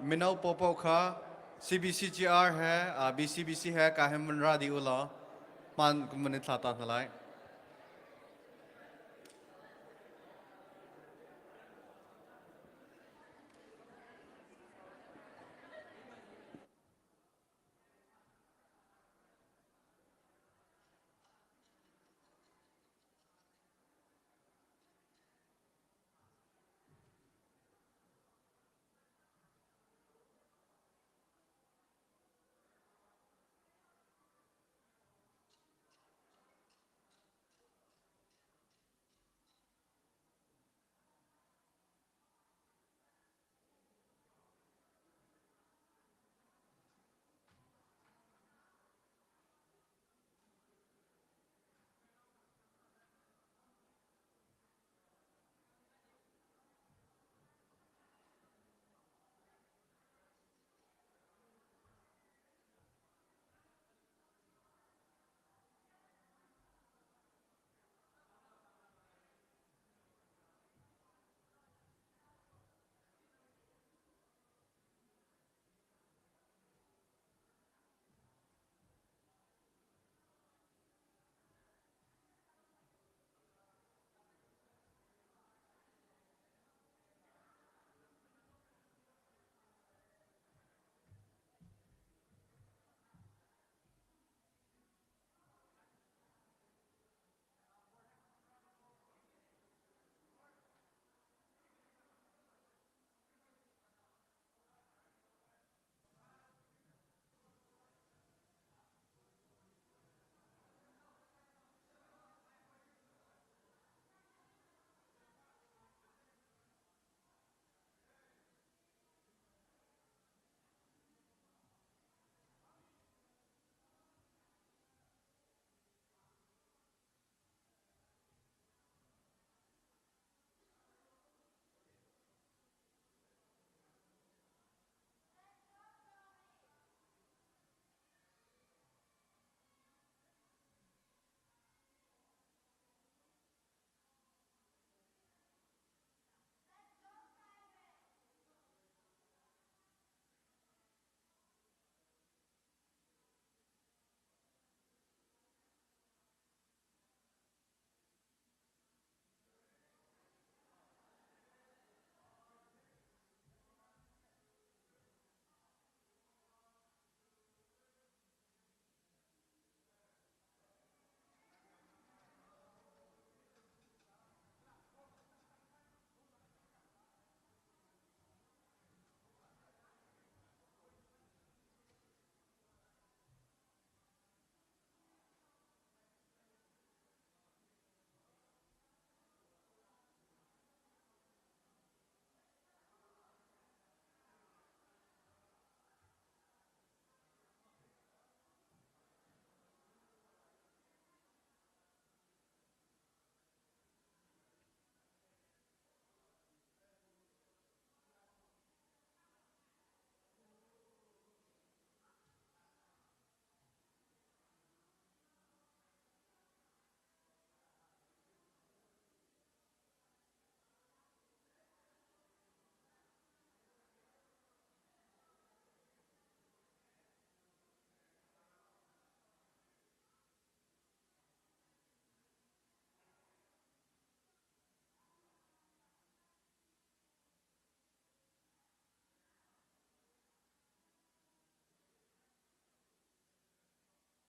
Mino popo kha CBCGR he BCBC he ka hem mun ra di u law hman kum mun in thla ta hna lai.